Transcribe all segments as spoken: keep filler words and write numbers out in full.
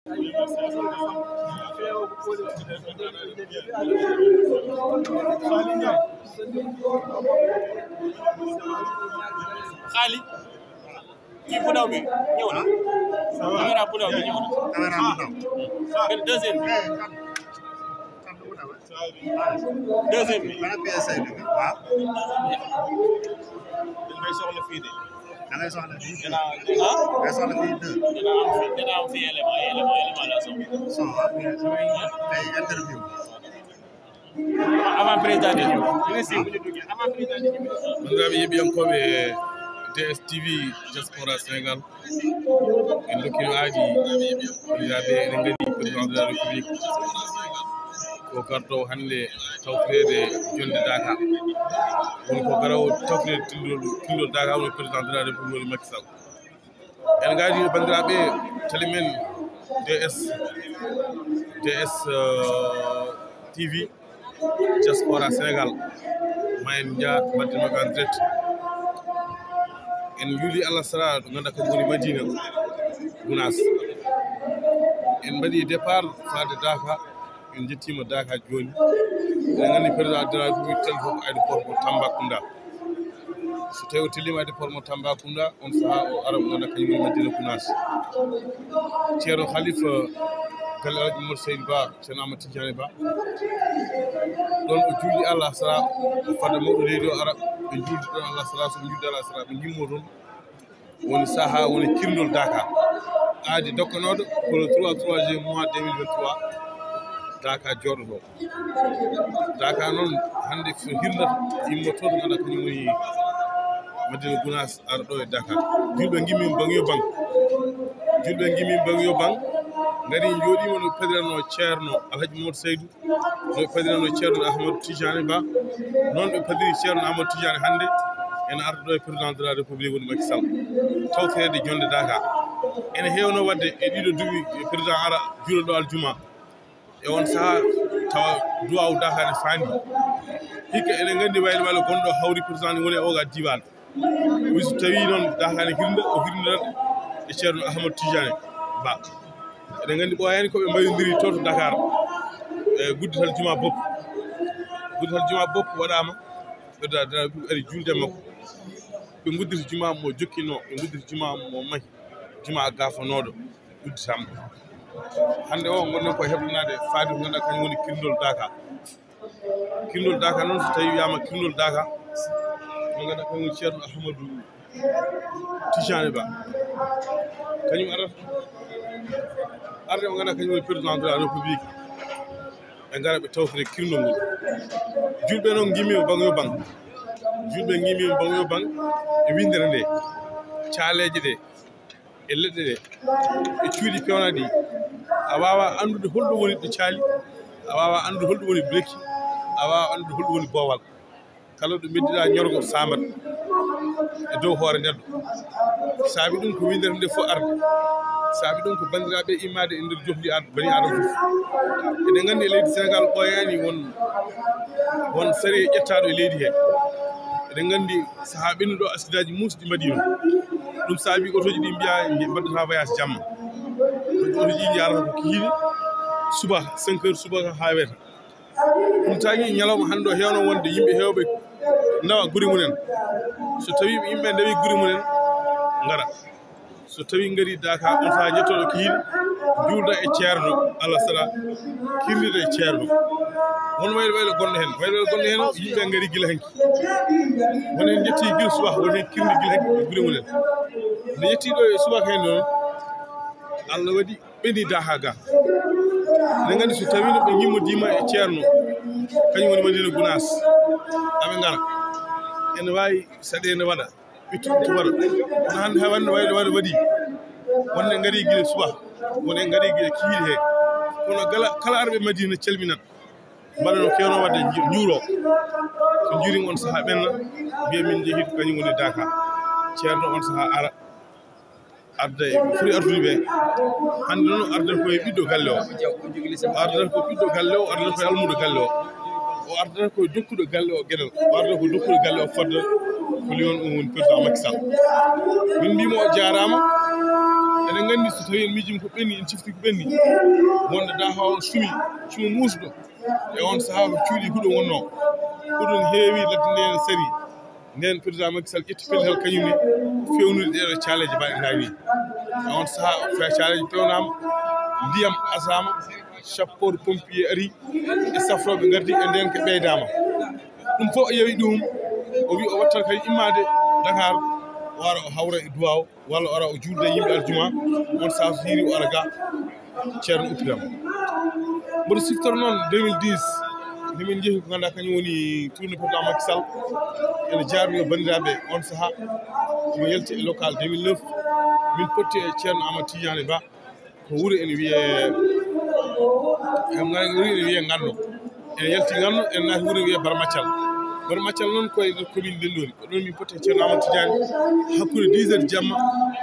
Xaali. Kii bu ndaw bi ñëw na. Caméra bu ndaw bi ñëw na. Caméra bu ndaw. Benn deuxième bi. Deuxième bi. Ban P S I bi? Waaw. Dañ koy soxla fii de. Da ngay soxla fii. Dina, ah? Ngay soxla fii deux. Dina am fii, dina am fii élément, élément, élément la soxla. So, ah, mais damay, day interview. Avant président de ñëw. Dina siiw bu ñu duggee. Avant président de ñëw. Bandiraɓe yeeɓiyankooɓe D S T V Diaspora Sénégal, en ndokkino aadi bandiraɓe, eɗen ngadi président de la République ko garɗo hannde tawtoreede jonnde Daaka. Woni ko garowo tawtoreede tinndol, tinndol Daaka, woni président de la République, woni Macky Sall. En ngaadi, bandiraɓe, tali men D S, D S, euh, T V, Diaspora Sénégal. Ma en njaha, mbaɗden maɓɓe en direct. En njuuli Allah sara ɗo ngannduɗaa kañum woni Madina Gounass. En mbaɗi départ faade Daaka. En njettiima Daaka jooni. Eɗen nganndi président de la République telli ko aéroport mo Tambacounda. So tawi o telliima aéroport mo Tambacounda, on sahaa o ara mo ngannduɗaa kañum woni Madina Gounass. Ceerno Khalifa galle Alhaji Mamadou Seydou Ba, Ceerno Amadou Tidiane Ba. Ɗon o juuldi Allah sara, o fadda mawɗo leydi o ara, ɓe njuuldi ɗon Allah sara, so ɓe njuuldi Allah sara, ɓe ngimmo toon. Woni sahaa, woni kirndol Daaka. Aadi dokkanooɗo ko le trois, troisième mois deux mille vingt-trois, Daaka jooɗotoo. Daaka noon, hannde so hirnata, immotoo ɗo ngannduɗaa kañum woni Madina Gounass, ara ɗo e Daaka. Juulɓe ngimmi baŋ yo baŋ. Juulɓe ngimmi baŋ yo baŋ. Ngari njooɗiima no padiranoo Ceerno Alhaji Mamadou Seydou. No ɓe padirano Ceerno Ahmadou Tidiane Ba, noon ɓe padiri Ceerno Ahmadou Tidiane hannde, ene arda ɗo e président de la République woni Macky Sall. Tawtoreede jonnde Daaka. Ene heewno waɗde e ɗiɗo duuɓi président ara juula ɗo aljuma. E on sahaa tawa duwaawu Daaka ne faandi. Hikka eɗen nganndi waylo waylo gonɗo hawri président ne woni e oga diiwaan. Wi so tawii noon Daaka ne hirnda, o hirndirat e Ceerno Ahmadou Tidiane Ba. Eɗen nganndi ɓooyaani ko ɓe mbayondiri to, to Dakar. E guddital juma bopp. Guddital juma bopp waɗaama, ɓe da-, da-, ari juulde makko. Ɓe ngudditi juma mo jokkinoo, ɓe ngudditi juma mo mahi, juma gaafanooɗo, udditaama. Hannde o, ngonɗen ko heɓtanaade faade ko ngannduɗaa kañum woni kirndol Daaka. Kirndol Daaka noon, so tawii wiyaama kirndol Daaka, mo ngannduɗaa kañum woni Ceerno Ahmadou Tidiane Ba. Kañum arata, arde mo ngannduɗaa kañum woni président de la République. Ɓe ngara ɓe tawtore kirndol ngol. Juulɓe noon ngimmiima baŋ yo baŋ. Juulɓe ngimmiima baŋ yo baŋ e winndere nde. Caaleeje ɗe. E leɗɗe ɗe, e cuuɗi peewnaaɗi, a waawaa anndude holɗo woni ɗo caali, a waawaa anndude holɗo woni bleki, a waawaa anndude holɗo woni boowal. Kala ɗo meddiɗaa ñorgo saamat e dow hoore neɗɗo. Saabi ɗum ko winndere nde fof arde. Saabi ɗum ko banndiraaɓe immaade e nder jofndi ad-, bani Aadama fof. Eɗen nganndi e leydi Senegaal ɓooyaani won, won sariya ƴettaaɗo e leydi he. Eɗen nganndi sahaa ɓennuɗo, asidaaji muusi ɗi mbaɗiino. Ɗum saabi otooji ɗi mbiyaa mbaɗataa voyage jamma. Otooji ɗi njaarata ko kikiiɗe, suba cinq heures suba haa weeta. Ɗum taagi ñalawma hannde o heewno wonde yimɓe heewɓe nawa gure mumen. So tawii yimɓe ndawi gure mumen, ngara. So tawii ngarii Daaka, on sahaa njettooɗo kikiiɗe, juulda e ceerno, Allah sala, kirnida e ceerno. Won waylo waylo gonɗo heen. Waylo waylo gonɗo heen, yimɓe ngarii gila hanki. Won heen njettii gila subaka, won heen kirndi gila hanki e gure mumen. Nde yettii ɗo e subaka heen noon, Allah waɗi ɓe ni Daaka ga. Eɗen nganndi so tawiino ɓe ngimmodiima e ceerno, kañum woni Madina Gounass, aɓe ngara. Ene waawi saɗeende waɗa. Ɓe tuɓɓi tuɓɓata. Kono hannde hay wonde waylo waylo waɗi. Wonde ngarii gila suba. Wonde ngarii gila kikiiɗe he. Kono gala, kala arɓe Madina calminat. Mbaɗa no keewno waɗde nju-, njuuroo. So njuuriima on sahaa ɓenna, mbiya min njehii to kañum woni Daaka. Ceerno on sahaa ara. Arda e foti artude ɓe. Hannde noon ardata ko e ɓiɗɗo galle o. Ardata ko ɓiɗɗo galle o, ardata ko e almuudo galle o. O ardata ko e dokkuɗo galle o geɗal. O ardata ko dokkuɗo galle o fodda ko lion ɗum woni président Macky Sall. Min mbiyii mo o jaaraama. Eɗen nganndi, so tawii en miijiima ko ɓenni, en ciftii ko ɓenni, wonde Daaha on sumi, sumi muusɗo. E on sahaa ko cuuɗi huɗo wonnoo. Huɗo ne heewi, ladde nde ne sari. Ndeen président Macky Sall ƴetti pellital kañum ne, fewnude ɗeeɗoo caaleeje mbaɗe ngaari. E on sahaa, fe-, caaleeje pewnaama, ndiyam asaama, sapeurs pompiers ari, e safrooɓe ngardi, e ndeen ko ɓeydaama. Ɗum fof o yewi ɗum, o wi o wattan kadi immaade Dakar, o ara o hawra e duwaaw, walla o ara o juulda e yimɓe aljuma, on sahaa so hiiri o ara ga, Ceerno uppitama. Mboɗo siftoro noon deux mille dix, nde min njehi ko ngannduɗaa kañum woni tournée président Macky Sall, ene jaarnoo banndiraaɓe on sahaa, omo yalti e local deux mille neuf, min potti e Ceerno Amadou Tidiane Ba, ko wuro ene wiyee, e ngar-, wuro ene wiyee Nganno. En yalti Nganno, en naati wuro wiyee Barmaccal. Barmaccal noon ko e nder commune Ndenndori. Ko ɗoon min potti e Ceerno Amadou Tidiane, hakkunde dix heures jamma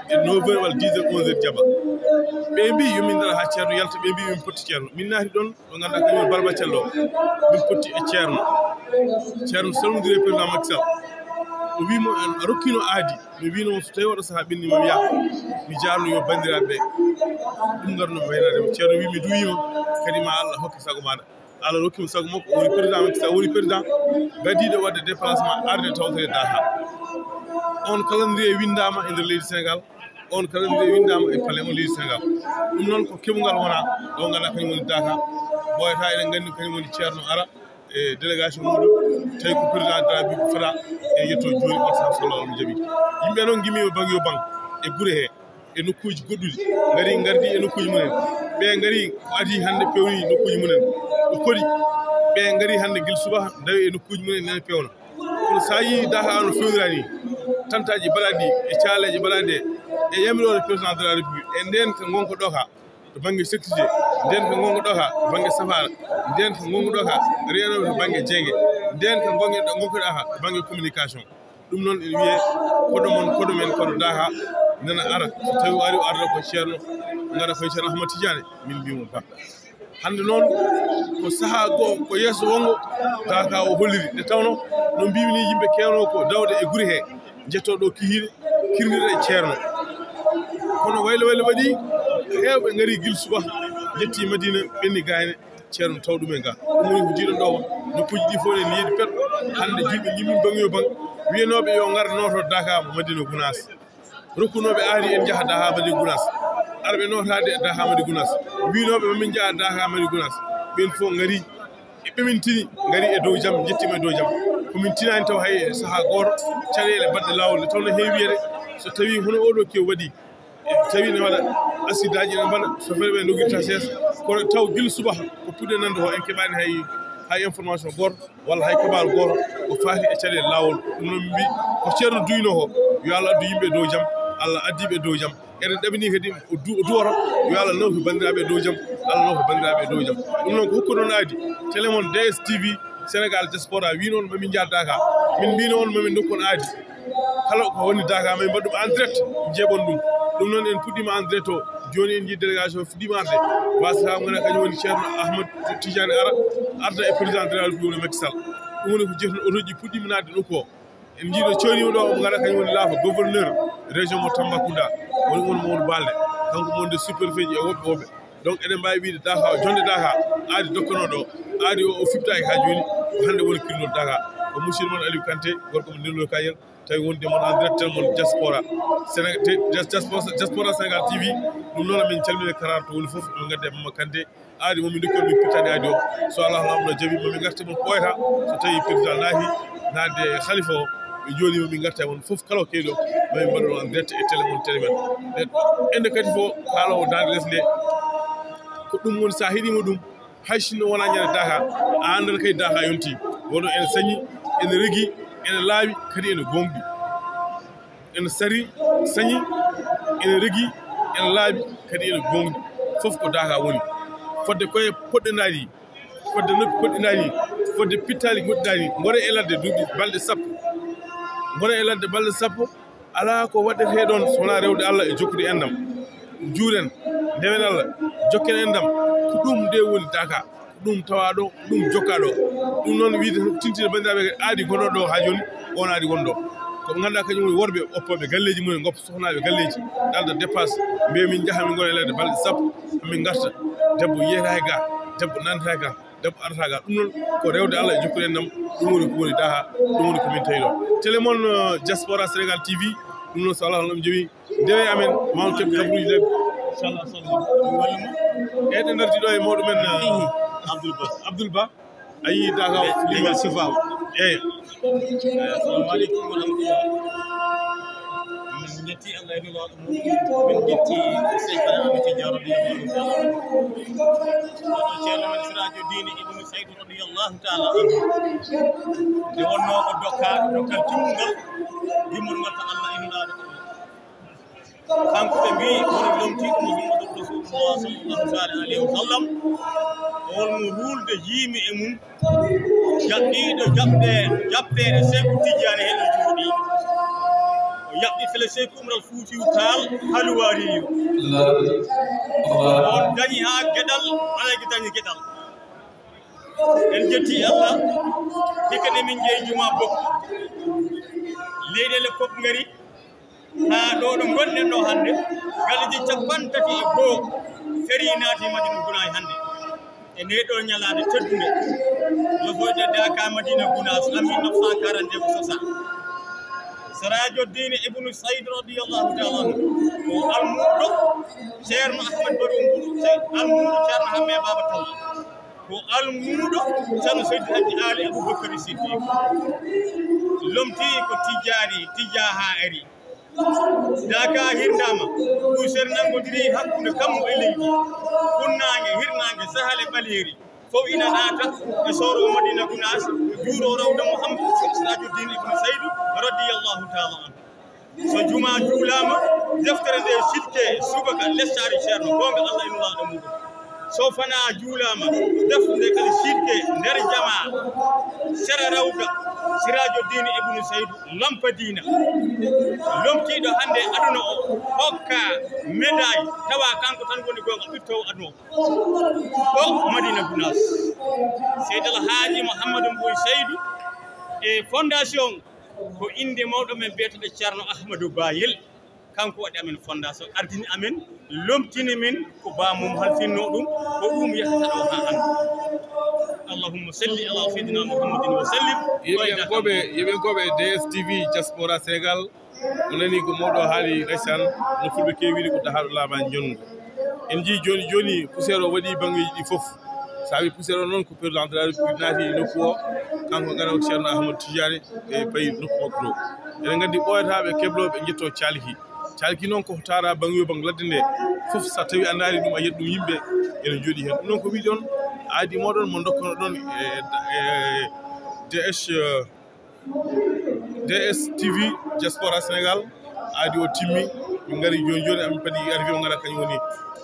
e neuf heures walla dix heures, onze heures jamma. Ɓe mbi yo min ndara haa Ceerno yalta, ɓe mbi min potti Ceerno. Min naati ɗoon, ɗo ngannduɗaa kañum woni Barmaccal ɗo. Min potti e Ceerno. Ceerno salmodiri e président Macky Sall. O wi mo, a rokkiino aadi. Mi wino so tawi oɗo sahaa ɓenni, mi wiya, mi jaarno yo banndiraaɓe ɓe. Ɗum ngarno mi waynaade mo. Ceerno wi mi duwiima, kadi ma Allah hokke sago maaɗa. Allah rokki mo sago makko, o woni président Macky Sall, o woni président gadiiɗo waɗde déplacement arde tawtore Daaha. On calendrier winndaama e nder leydi Sénégal, on calendrier winndaama e palais on leydi Sénégal. Ɗum noon ko keɓungal wona ɗo ngannduɗaa kañum woni Daaha. Ɓooyata eɗen nganndi kañum woni Ceerno ara e délégation muɗum, tawi ko président de la République fota e yetto jooni on sahaa sallallahu alaihi wasallam. Yimɓe noon ngimmiima bang yo bang e gure he, e nokkuuji goɗɗuɗi, ngari ngardi e nokkuuji mumen. Ɓe ngari ko adii hannde pewni nokkuuji mumen. Ɓe koɗi, ɓe ngari hannde gila subaka ndawi e nokkuuji mumen nene pewna. Kono so a yii Daaha no fewnira ni, tantaaji mbaɗaaɗi e caaleeje mbaɗaaɗe e yamiroore président de la République, e ndeen ko ngonka ɗo ka to bannge sécurité, ndeen ko ngonka ɗo ka to bannge safaara, ndeen ko ngonka ɗo ka reenooɓe to bannge jeege, ndeen ko ngonka ɗo, ngonka ɗo ka to bannge communication. Ɗum noon ene wiyee koɗo mon, koɗo men, koɗo Daaha, nana ara. So tawi o ari, o arata ko Ceerno, ngara ko Ceerno Ahmad Tidiane, min mbiimo ba. Hannde noon ko sahaa goo, ko yeeso wonngo Daaha o holliri. Nde tawnoo no mbiimi ni, yimɓe keewnoo ko dawde e gure he, njettoo ɗo kihiiɗe, kirnira e Ceerno. Kono waylo waylo waɗi, heewɓe ngari gila subaka, njetti Madina, ɓenni gaayne, Ceerno taw ɗum e ga. Ɗum woni ko jiiɗon ɗo, nokkuuji ɗi fof ne liiɗi pet. Hannde jiiɓe ngimmi bang yo bang, wiyanooɓe yo ngar nooto Daaha mo Madina Gunaas. Rokkunooɓe aadi en njaha Daaha Madi Gunaas. Arɓe nootaade e Daaha Madi Gunaas. Wiinooɓe mamin njaha Daaha Madi Gunaas. Ɓeen fof ngari, e ɓe min tini, ngari e dow jam, njettiima e dow jam. Ko min tinaani taw hay e sahaa gooto, caɗeele baɗɗe laawol nde tawno heewi wiyede, so tawii hono oɗo kew waɗi, e tawi ne waɗa accidaaji ene mbaɗa, chauffeur ɓe ndogirta sees, kono taw gila subaka ko puɗɗe nande ko en keɓaani hay, hay information gooto. Walla hay kabaaru gooto ko faati e caɗeele laawol. Ɗum noon min mbi ko Ceerno duyno ko, yo Allah addu yimɓe e dow jam, Allah addi ɓe e dow jam. Eɗen ɗaɓini kadi o du-, o duwoto, yo Allah nawtu banndiraaɓe e dow jam, Allah nawtu banndiraaɓe e dow jam. Ɗum noon ko hokkuɗon aadi, télé mon D S T V Sénégal Diaspora wiino on mamin njaha Daaha. Min mbiino on mamin ndokku on aadi. Kala ko woni Daaha, min mbaɗ ɗum en direct, njeeɓon ɗum. Ɗum noon en puɗɗiima en direct o. Jooni en njii délégation fuɗɗiima arde. Wasata ngona kañum woni Ceerno Ahmad Tidiane ara, arda e président de la République Macky Sall. Ɗum woni ko jeetuno otoji puɗɗiima naatde nokku o. En njii ɗo cooniima ɗo, omo ngara kañum woni laafa gouverneur région mo Tambacounda. Woni won Mamadou Balde. Kanko mo wonde sous-préfet ji e woɓɓe woɓɓe. Donc eɗen mbaawi wiide Daaha o, jonde Daaha, aadi dokkanoo ɗo. Aadi o, o fiɓtaaki haa jooni, ko hannde woni kirnol Daaha. Ko musidɗo mon Aliou Kanté, gorko mo Ndello Kayel. Tawi wonde mon en direct mon diaspora Sénégal, diaspora, diaspora Sénégal T V. Ɗum noon min calmina karaar to woni fof, min ngadde Mama Kante aadi mo min dokki on, min pittani aadi o. So Allah Laamɗo jaɓi, ma min ngarte mon ɓooyata. So tawi président naati, naatde e khalifa o, ɓe jooni ma min ngarte mon fof kala o keeɗo, ma min mbaɗa en direct e télé mon, télé men. Ende kadi fof kaaloowo daande les nde, ko ɗum woni so a heɗiima ɗum, hay sinno wonaa ñande Daaha, a anndan kay Daaha yonti. Wono ene sañi, ene regi, ene laaɓi, kadi ene gooŋɗi. Ene sari, sañi, ene regi, ene laaɓi, kadi ene gooŋɗi. Fof ko Daaha woni. Fodde koye poɗɗe ndaari, fodde noppi poɗɗe ndaari, fodde pittaali goɗɗi ndaari. Ngore e ladde duuɓi balɗe sappo. Ngore e ladde balɗe sappo. Alaa ko waɗetee ɗoon so wonaa rewde Allah e jokkude enɗam. Njuuren, ndewen Allah, jokken enɗam. Ko ɗum nde woni Daaha. Ko ɗum tawaa ɗo, ko ɗum jokkaa ɗo. Ɗum noon wiyde tan ko tintinde banndiraaɓe aadi gonɗo ɗo haa jooni, oon aadi wonɗo. Ko ɓe ngannduɗaa kañum woni worɓe oppooɓe galleeji mumen, ngoppa sohnaaɓe galleeji, ngalda dépasse, mbiya min njaha min ngona e ladde balɗe sappo, min ngarta. Debbo yiyata e ga, debbo nanta e ga, debbo arata ga. Ɗum noon ko rewde Allah e jokkude enɗam. Ɗum woni ko woni daha, ɗum woni ko min tawi ɗo. Télé mon, euh, Diaspora Sénégal T V, ɗum noon so Allah no ɗum jowi ndewe amen, ma on keɓ kabaruuji ɗen. Inchallah, inchallah. Eyi, ɗen ngardi ɗo e mawɗo men, euh, Abdoul Ba. Abdoul Ba. A yii daga legal sifa. Eyi. Assalamu aleykum wa rahmatullah. Min njetti Allah e nulaaɗo mum. Min njetti Seykhana Ahmed Tidiane radiyallahu ta'ala anhu. Ceerno men Sirajo Diine Ibnu Saydu radiyallahu ta'ala anhu. Nde wonnoo ko dokkal, dokkal timmungal, gimmorgal to Allah e nulaaɗo. Kanko ɓe mbii woni lomtiiɗo Muhammadu Rasulullah sallallahu ta'ala alayhi wa sallam. On mo ruulde jiimi e mum, jaɓɓiiɗo jaɓɓe, jaɓɓeere Seyku Tijjaani heɗo jooɗii. O jaɓɓi fele Seyku Umar Fuutiyu Taal Halwaariyu. On dañi haa geɗal, Alaaji dañi geɗal. En jetti Allah, hikka ne min jeyi juma bokko. Leyɗeele fof ngari, haa ɗo ɗo ngonɗen ɗo hannde, galleeji cappanɗe tati e goo ferii naati Madina Gunaas hannde. E ndee ɗo ñalaande teddunde, yofoyde Daaka Madina Gunaas, en mille neuf cent quarante ko sosaa. Sirajo Diine Ibnu Sayd radiyallahu ta'ala anhu, ko almuuɗo Ceerno Ahmad Baro Nguru, almuuɗo Ceerno Hamme Baaba Talla. Ko almuuɗo Ceerno Seydi Hajji Aali Abubakari Siddiq. Lomtii ko Tijjaani, Tijjaa haa ari. Daaka hirnaama, ɗum sere nanngodiri hakkunde kammu e leydi. Funnaange, hirnaange, sahale ɓaleeri. Fof ina naata e sooro Madina Gunaas, juuro rawda Muhammad Sirajuddin Ibn Saydu radiyallahu ta'ala anhu. So juma juulaama, deftere nde sikke subaka lessaare Ceerno, goonga Allah e nulaaɗo muɗum. So fanaa juulaama, deftere nde kadi sikke nder jamaa, sera rawda Sirajuddin Ibn Saydu, lampa diina. Lomtiiɗo hannde aduna o, hokka médaille, tawa kanko tan woni goonga ɓittoowo aduna o. Ɗo Madina Gunaas, Seydi El Haaji Mouhamadou Mboye Seydou e fondation ko innde mawɗo men biyeteeɗo Ceerno Ahmadou Bayel. Kanko waɗi amen fondation, ardini amen, lomtini min ko baamum halfinno ɗum, ko ɗum yahata ɗo haa hannde. Allahumma salli ala Seydina Muhammadin wa sallim. Yeɓiyankooɓe, yeɓiyankooɓe D S T V Diaspora Sénégal, on nani ko mawɗo haali, ndeysaan, no fulɓe keewiri ko dahaaɗo laaɓaani jonngo. En njii jooni jooni poussière o waɗi banngeeji ɗi fof. Saabi poussière o noon ko président de la République naati e nokku o, kanko ngara o Ceerno Ahmad Tidiane e payi nokku makko to. Eɗen nganndi ɓooyataaɓe keblooɓe njettoo caalki. Caalki noon ko taara bannge yo bannge ladde nde fof, so a tawi a ndaari ɗum a yiyat ɗum yimɓe ene njooɗii heen. Ɗum noon ko wiɗon aadi mooɗon mo ndokkono ɗon e, e D S, D S T V Diaspora Sénégal, aadi o timmi, min ngari jooni jooni, amin padi arrivé mo ngara kañum woni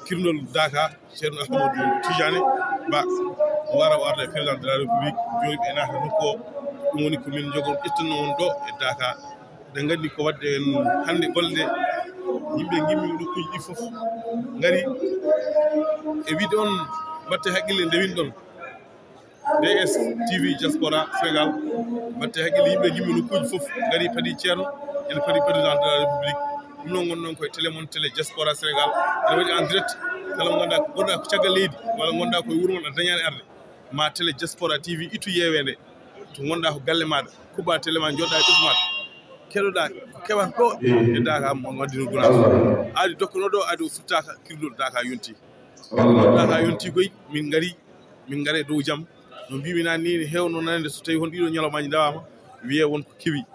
kirndol Daaka, Ceerno Ahmadou Tidiane Ba, o wara o arda e président de la République, jooni ɓe naata nokku o, ɗum woni ko min njogo ƴettanno on ɗo e Daaka. Eɗen nganndi ko waɗde en hannde golle ɗe, yimɓe ngimmi nokkuuji ɗi fof ngari e wiide on mbatte haqqille nde winɗon. D S T V Diaspora Sénégal, mbatte haqqille, yimɓe ngimmi nokkuuji fof ngari padi Ceerno, ene padi président de la République. Ɗum noon ngon noon koye télé mon, télé Diaspora Sénégal, ene waɗi en direct. Kala mo ngannduɗaa ko gonɗaa ko caggal leydi walla ngonndaa koye wuro mon a dañaani arde, ma télé Diaspora T V ittu yeeweende to ngonndaa ko galle maaɗa, kuɓɓa télé ma, njooɗoɗaa e ɓesngu maaɗa, keɗoɗaa ko kewata ɗo e Daaka mo Madina Gunaas. Aadi dokkono ɗo, aadi o suttaaka, kirndol Daaka yonti. Kirndol Daaka yonti koy, min ngari, min ngari e dow jam. No mbimi nani ni, ne heewno nanande so tawi hon ɗiɗo ñalawmaaji ndawaama, wiyee won ko kewi,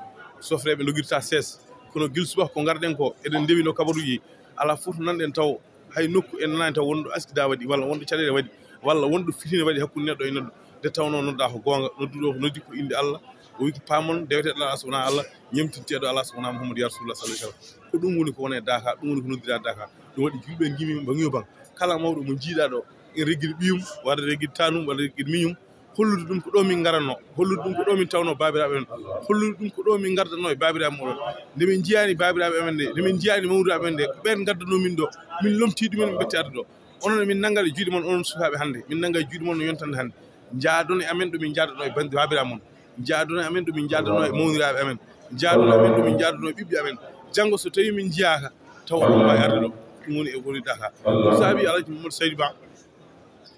sofreeɓe ndogirta sees. Kono gila subaka ko ngarɗen ko, eɗen ndewi no kabaruuji. Alaa fof to nanɗen taw hay nokku en nanaani taw wonɗo askida waɗi, walla wonɗo caɗeele waɗi, walla wonɗo fitina waɗi hakkunde neɗɗo e neɗɗo. Nde tawnoo noddaa ko goonga, nodduɗo o ko noddi ko innde Allah, o wi ko paamon, deweteeɗo alaa so wonaa Allah, ñemtinteeɗo alaa so wonaa Muhammadu ya Rasulullah sallallahu alaihi wasallam. Ko ɗum woni ko woni e Daaka, ɗum woni ko noddiraa Daaka. Ɗum waɗi yimɓe ngimi bannge yo bannge. Kala mawɗo mo njiiɗaa ɗo, en reggiri ɓiyum, walla reggiri taanum, walla reggiri miñum, hollude ɗum ko ɗo min ngaranno, hollude ɗum ko ɗo min tawno baabiraaɓe men, hollude ɗum ko ɗo min ngardanno e baabiraaɓe muɗum. Nde min njiyaani baabiraaɓe amen nde, nde min njiyaani mawriraaɓe men nde, ko ɓeen ngaddanno min ɗo, min lomtii ɗumen, min mbetti arde ɗo. Onon min nanngal e juuɗe mon, onon sukaaɓe hannde, min nanngal e juuɗe mon no yontande hannde. Njaadon e amen ɗo min njaadano e bandi baabiraaɓe mon, njaadon e amen ɗo min njaadano e mawniraaɓe amen. Jaaduɗo amen ɗo min jaaduno ɓiɓɓe amen. Janngo so tawi min njiyaaka, taw oɗon mbaawi arde ɗo. Ɗum woni e woni Daaka. Ɗum saabi Alhaji Mamadou Saydou Ba,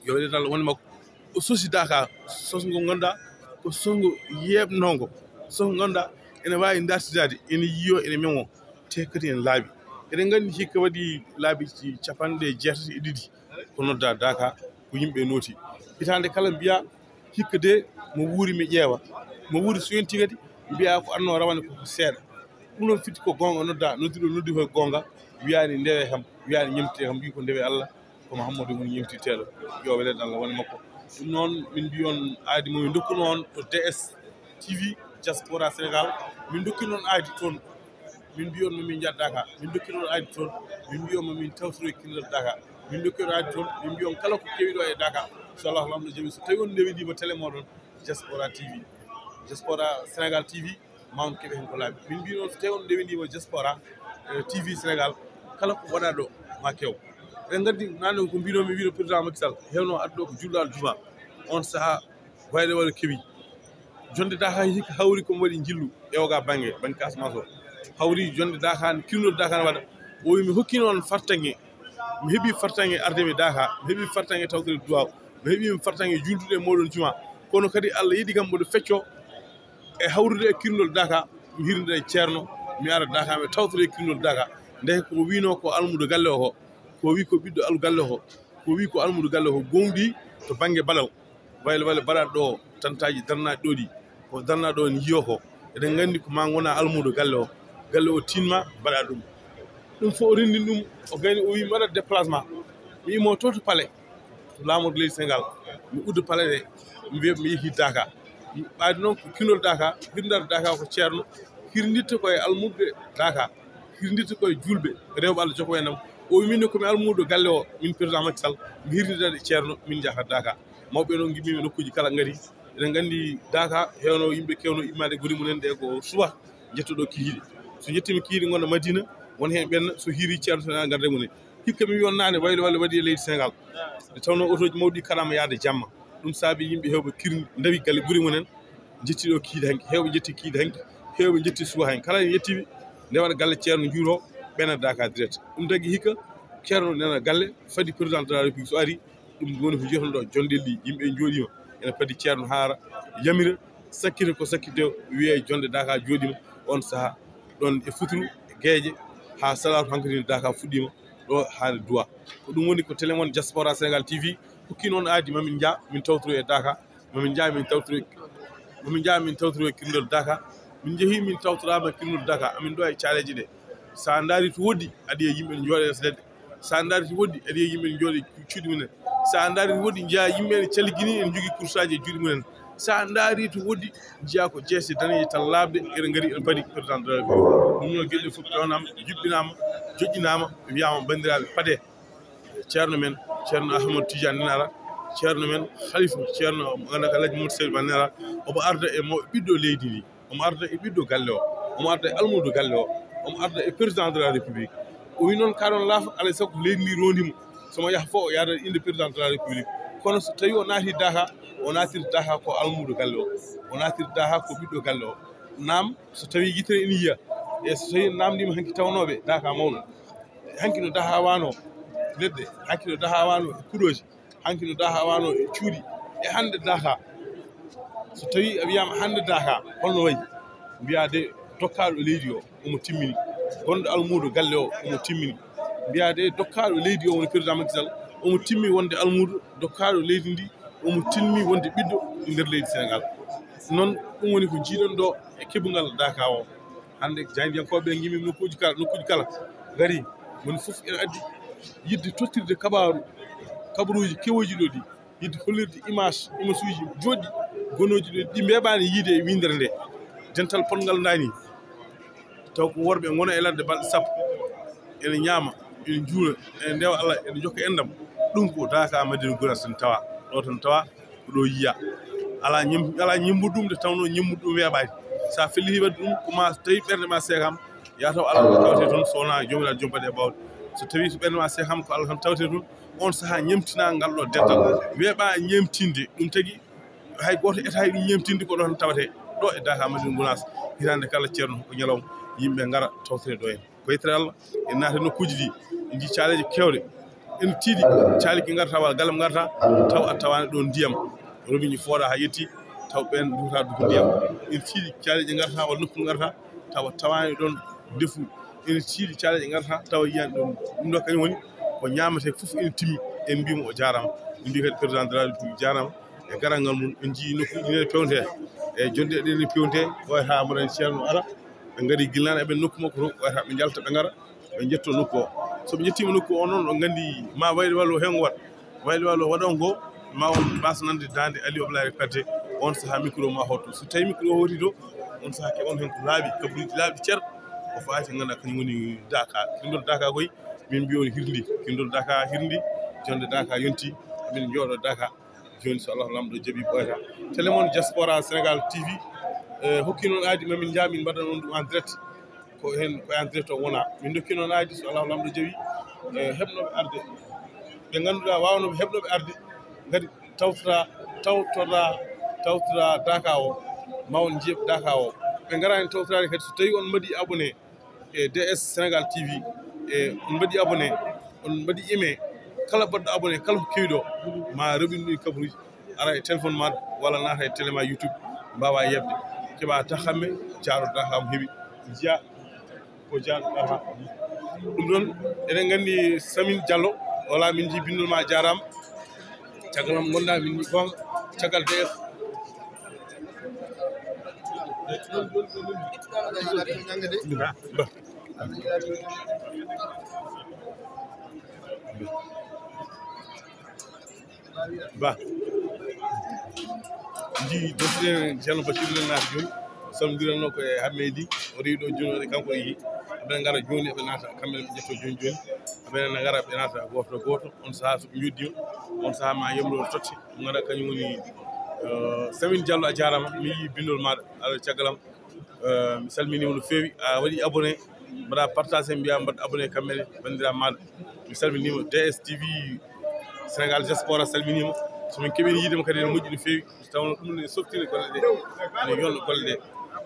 yo weɗe Allah woni makko. O sosi Daaka, sos ngo ngannduɗaa ko sos ngo yeeɓnoongo. Sos ngo ngannduɗaa ene waawi dartinaade, ene yiyoo, ene memoo, te kadi ene laaɓi. Eɗen nganndi hikka waɗi laabi capanɗe jeetati e ɗiɗi ko noddaa Daaka, ko yimɓe nooti. Hitaande kala mbiyaa, hikka de mo wuuri mi ƴeewa, mo wuuri so yonti kadi mbiyaa ko adno rawane koko seeɗa. Ɗum noon firti ko goonga noddaa, nodduɗo noddi koye goonga, wiyaani ndewe kam, wiyaani ñemtite kam, mbii ko ndewe Allah, ko Mahammadu woni ñemtiteeɗo, yo welee Allah woni makko. Ɗum noon min mbii on aadi mo min ndokkuno on to D S T V Diaspora Sénégal, min ndokki noon aadi toon. Min mbii on ma min njaddaaka, min ndokki noon aadi toon. Min mbii on ma min tawtoro e kinndal Daaka, min ndokki on aadi toon. Min mbii on kala ko kewi ɗo e Daaka, so Allah lamɗo jaɓi, so tawi on ndewindiima télé mooɗon Diaspora T V, Diaspora Sénégal T V, ma on keɓe heen ko laaɓi. Min mbii noon so tawi on ndewindiima Diaspora, eh, T V Sénégal, kala ko waɗaa ɗo ma kew. Eɗen nganndi naane ko mbiinoo mi, wiino président Macky Sall heewno adduɗo ko julɗo aljuma, on sahaa wayde wayde kewi. Jonde Daaka hikka hawri ko mi waɗi njillu e oga bannge, bannge Casamance o. Hawri jonde Daaka, kirnol Daaka ne waɗa. O wi mi hokkino on fartaŋŋe. Mi heɓi fartaŋŋe arde mi Daaka. Mi heɓi fartaŋŋe tawtorde duwaaw. Mi heɓi fartaŋŋe juuldude e mooɗon juma. Kono kadi Allah yiɗi kam mboɗo feccoo e hawrude e kirnol Daaka. Mi hirnda e ceerno. Mi ara Daaka, mi tawtoro e kirnol Daaka. Ndeke ko wiinoo ko almuudo galle o ko. Ko wi ko ɓiɗɗo al galle o. Ko wi ko almuudo galle o. Ko gooŋɗii to bannge baɗal. Waylo waylo mbaɗaɗo ɗo, tantaaji darnaaɗi ɗo ɗi, ko darnaaɗo ɗo ne yiyoo ko. Eɗen nganndi ko ma ngona almuudo galle o. Galle o tiinma mbaɗa ɗum. Ɗum fof o renndini ɗum, o gayni o wi mi waɗat déplacement. Mi immo to to palais, to laamorgo leydi Sénégal. Mi udda palais ɗe, mi wiya mi yehi Daaka. Ɓaade noon ko kinol Daaka, hirndata Daaka ko ceerno, hirnditta koye almuɓɓe Daaka, hirnditta koye juulɓe, rewɓe Allah jokko en am. O wi min ne ko mi almuudo galle o, min président Macky Sall, mi hirndidata e ceerno, min njaha Daaka. Mawɓe noon ngimmii mi nokkuuji kala ngari. Eɗen nganndi Daaka heewno yimɓe keewno immaade guri mumen ɗe ko suba, njetto ɗo kihiiɗe. So njettiima kihiiɗe ngonɗo Madina, won heen ɓenna, so hiiri ceerno tan ngarde mumen. Hikka mi wiyonnaani waylo walla waɗi e leydi Sénégal. Nde tawnoo otooji mawɗi karaama yaade jamma. Ɗum saabi yimɓe heewɓe kirni, ndawi galle guri mumen, njetti ɗo kihiiɗe hanki, heewɓe njetti kihiiɗe hanki, heewɓe njetti suba hanki. Kala en yettiiɓe, nde waɗa galle ceerno njuuroo, ɓenna Daaka direct. Ɗum tagi hikka, ceerno nena galle, fadi président de la République so ari, ɗum woni ko jiyeten ɗo, jonɗelli, yimɓe njooɗiima, ene padi ceerno haara, yamira, sakkita ko sakkitde, wiyee jonde Daaka jooɗiima, on sahaa, ɗon e futuru, e geeƴe, haa salaatu hankadi Daaka fuɗɗiima, ɗo haa nde duwa. Ko ɗum woni ko télé mon Diaspora Sénégal T V, hokki noon aadi, ma min njah, min tawtoro e Daaka, ma min njah, min tawtoro, ma min njah, min tawtoro e kirndol Daaka, min njehii, min tawtoraama e kirndol Daaka, amin ɗo e caaleeje ɗe. So a ndaari to woɗɗi, aɗa yiya yimɓe ne njooɗo e leɗɗe. So a ndaari to woɗɗi, aɗa yiya yimɓe ne njooɗo e cuuɗi mumen. So a ndaari to woɗɗi, njiya yimɓe ne caligini, ene njogii kursaaji e juuɗe mumen. So a ndaari to woɗɗi, njiya ko jeese daneeje tan laaɓɗe, ene ngari, ene padi président de la République. Ɗum noon, geɗe ɗe fof pewnama, juɓɓinama, joƴƴinama, wiyama, banndiraaɓe, paɗe. Ceerno men, Ceerno Ahmadu Tidiane Nena, Ceerno men, Khalifa, Ceerno Alhaji Mamadou Seydou Ba Nena, omo arda e mo ɓiɗɗo leydi ndi. Omo arda e ɓiɗɗo galle o, omo arda e almuudo galle o, omo arda e président de la République. O wi noon, kaɗon laafa, alay sago ko leydi ndi rondi mo. So mo yaha fof, o yaada innde président de la République. Kono so tawi o naati Daaka, o naatiri Daaka ko almuudo galle o, o naatiri Daaka ko ɓiɗɗo galle o. Naam, so tawi yitere ina yiya, e so tawi namdima hanki tawnooɓe Daaka mawɗo, hanki no Daaka wano leɗɗe, hanki no Daaka wano e kuɗooji, hanki no Daaka wano e cuuɗi. E hannde Daaka, so tawi a wiyama hannde Daaka, holno wayi? Mbiya de, dokkaaɗo leydi o, omo timmini. Gonɗo almuudo galle o, omo timmini. Mbiya de, dokkaaɗo leydi o, woni président Macky Sall, omo timmi wonde almuudo, dokkaaɗo leydi ndi, omo timmi wonde ɓiɗɗo e nder leydi Sénégal. Noon, ɗum woni ko jiiɗen ɗo e keɓungal Daaka o. Hannde, jaayndiyankooɓe ɓe ngimmi nokkuuji kala, nokkuuji kala ngari, woni fof ene addi yiɗde tottirde kabaaru, kabaruuji kewooji ɗo ɗi, yiɗde hollirde image, image uji jooɗɗi, gonooji ɗo ɗi mbeeɓaani yiide e winndere nde. Dental potngal ndaani, taw ko worɓe ngona e ladde balɗe sappo, ene ñaama, ene njuura, ene ndewa Allah, ene jokka enɗam. Ɗum ko Daaka Madina Gounass tan tawa, ɗo tan tawa. Ko ɗo yiya. Alaa ñem-, alaa ñemmbuɗo ɗum, nde tawnoo ñemmbuɗo ɗum weeɓaani. So a felliti waɗde ɗum, ko ma so tawi ɓernde ma seekaama, yaa taw alaa ko tawetee toon, so wonaa Joomiraaɗo jom baɗe e baawɗe. So tawii so ɓernde ma seekaama, ko Allah tan tawetee toon, oon sahaa ñemtinaa ngal ɗo dental. Weeɓaa ñemtinde, ɗum tagi hay gooto etaani ɗum ñemtinde, ko ɗo tan tawetee. ɗo e Daka Madina Gunaas, hitaande kala ceerno ko ñalawma, yimɓe ngara tawtore ɗo en. Ko yettere Allah, en naata nokkuuji ɗi, en njii caaleeje keewɗe, en tiiɗi, caali ki ngarata walla galle ngarata, taw a tawaani ɗoon ndiyam, robinet fooɗa haa yetti, taw ɓeen nduwata duko ndiyam. En tiiɗi caaleeje ngarata walla nokku ngarata, tawa tawaani ɗoon ndefu. En tiiɗi caaleeje ngarata, tawa yiyaani ɗoon. Ɗum ɗo kañum woni ko ñaametee fof ene timmi, en mbiyii mo o jaaraama. En mbiyii kadi président de la République jaaraama e garal ngal mum. En njiyii nokkuuji ɗi ne pewnetee, e jonde ɗe ne pewnetee, o wayata mboɗo en ceerno ara, ɓe ngari gila naane eɓe nokku makko to, wayata ɓe njalta ɓe ngara, ɓe njetto nokku o. So ɓe njettiima nokku o noon, on nganndi ma wayde walla o heen waɗ. Wayde walla o waɗa on goo, ma on mbaawa nande daande Aliou Abdoulaye Kante, on sahaa micro ma hoto. So tawi micro o hooti to, on sahaa keɓon heen ko laaɓi, kabaruuji laaɓi cer, ko faati ngannduɗaa kañum woni Daka. Kinndol Daka koy, min mbiyi on hirndi, kinndol Daka hirndi, jonde Daka yonti, min njooɗo Daka. Jooni, so Allah Laamɗo jaɓi, ɓooyata. Télé mon Diaspora Sénégal T V, eh, hokki noon aadi ma min njaa, min mbaɗa noon ɗum en direct. Ko heen, ko en direct o wona. Min ndokki noon aadi, so Allah Laamɗo jaɓi, eh, heɓnooɓe arde. Ɓe ngannduɗaa waawnooɓe heɓnooɓe arde, ngati tawtora, tawtora, tawtora Daka o, ma on njeeɓ Daka o. Ɓe ngaraani tawtoraade kadi, so tawi on mbaɗi abonné, e D S Sénégal T V, e on mbaɗi abonné, on mbaɗi aimé, kala baɗɗo abonné, kala ko kewi ɗo, ma roɓin ɗum e kabaruuji, ara e téléphone ma walla naata e télé ma YouTube, mbaawa yeɓde, keɓa ta xamme, jaaroɗa kam heɓi, njiya ko jaaroɗa ha. Ɗum ɗon, eɗen nganndi Samin Diallo, wala min nji bindol ma jaaraama, caggal am ngonɗa min nji goonga, caggal D S. Ba. Ba. Ndi docteur Ceerno Bachir nen naata jooni, samdiranno ko e Hammedi, o rewi ɗo jooni, o kanko e yi. Aɓe ngara jooni, aɓe naata, kamɓe ɓe ƴetto jooni jooni. Aɓe ngara, ɓe naata gooto gooto. On sahaa so ɓe njoddi, on sahaa ma yemro totte. Ngara kañum woni, eh, Samin Diallo, a jaaraama. Mi yii bindol maaɗa, aɗa caggal am. Eh, mi salminiima no feewi. A waɗi abonné, mbaɗa partagé, mbiya mbaɗ abonné kamɓe ne, banndiraaɓe maaɗa. Mi salminiima D S T V Sénégal Diaspora, salminiima. So min keɓii yiide mo kadi ene moƴƴi no feewi. Taw ɗum ne softini golle ɗe, ene yolna golle ɗe.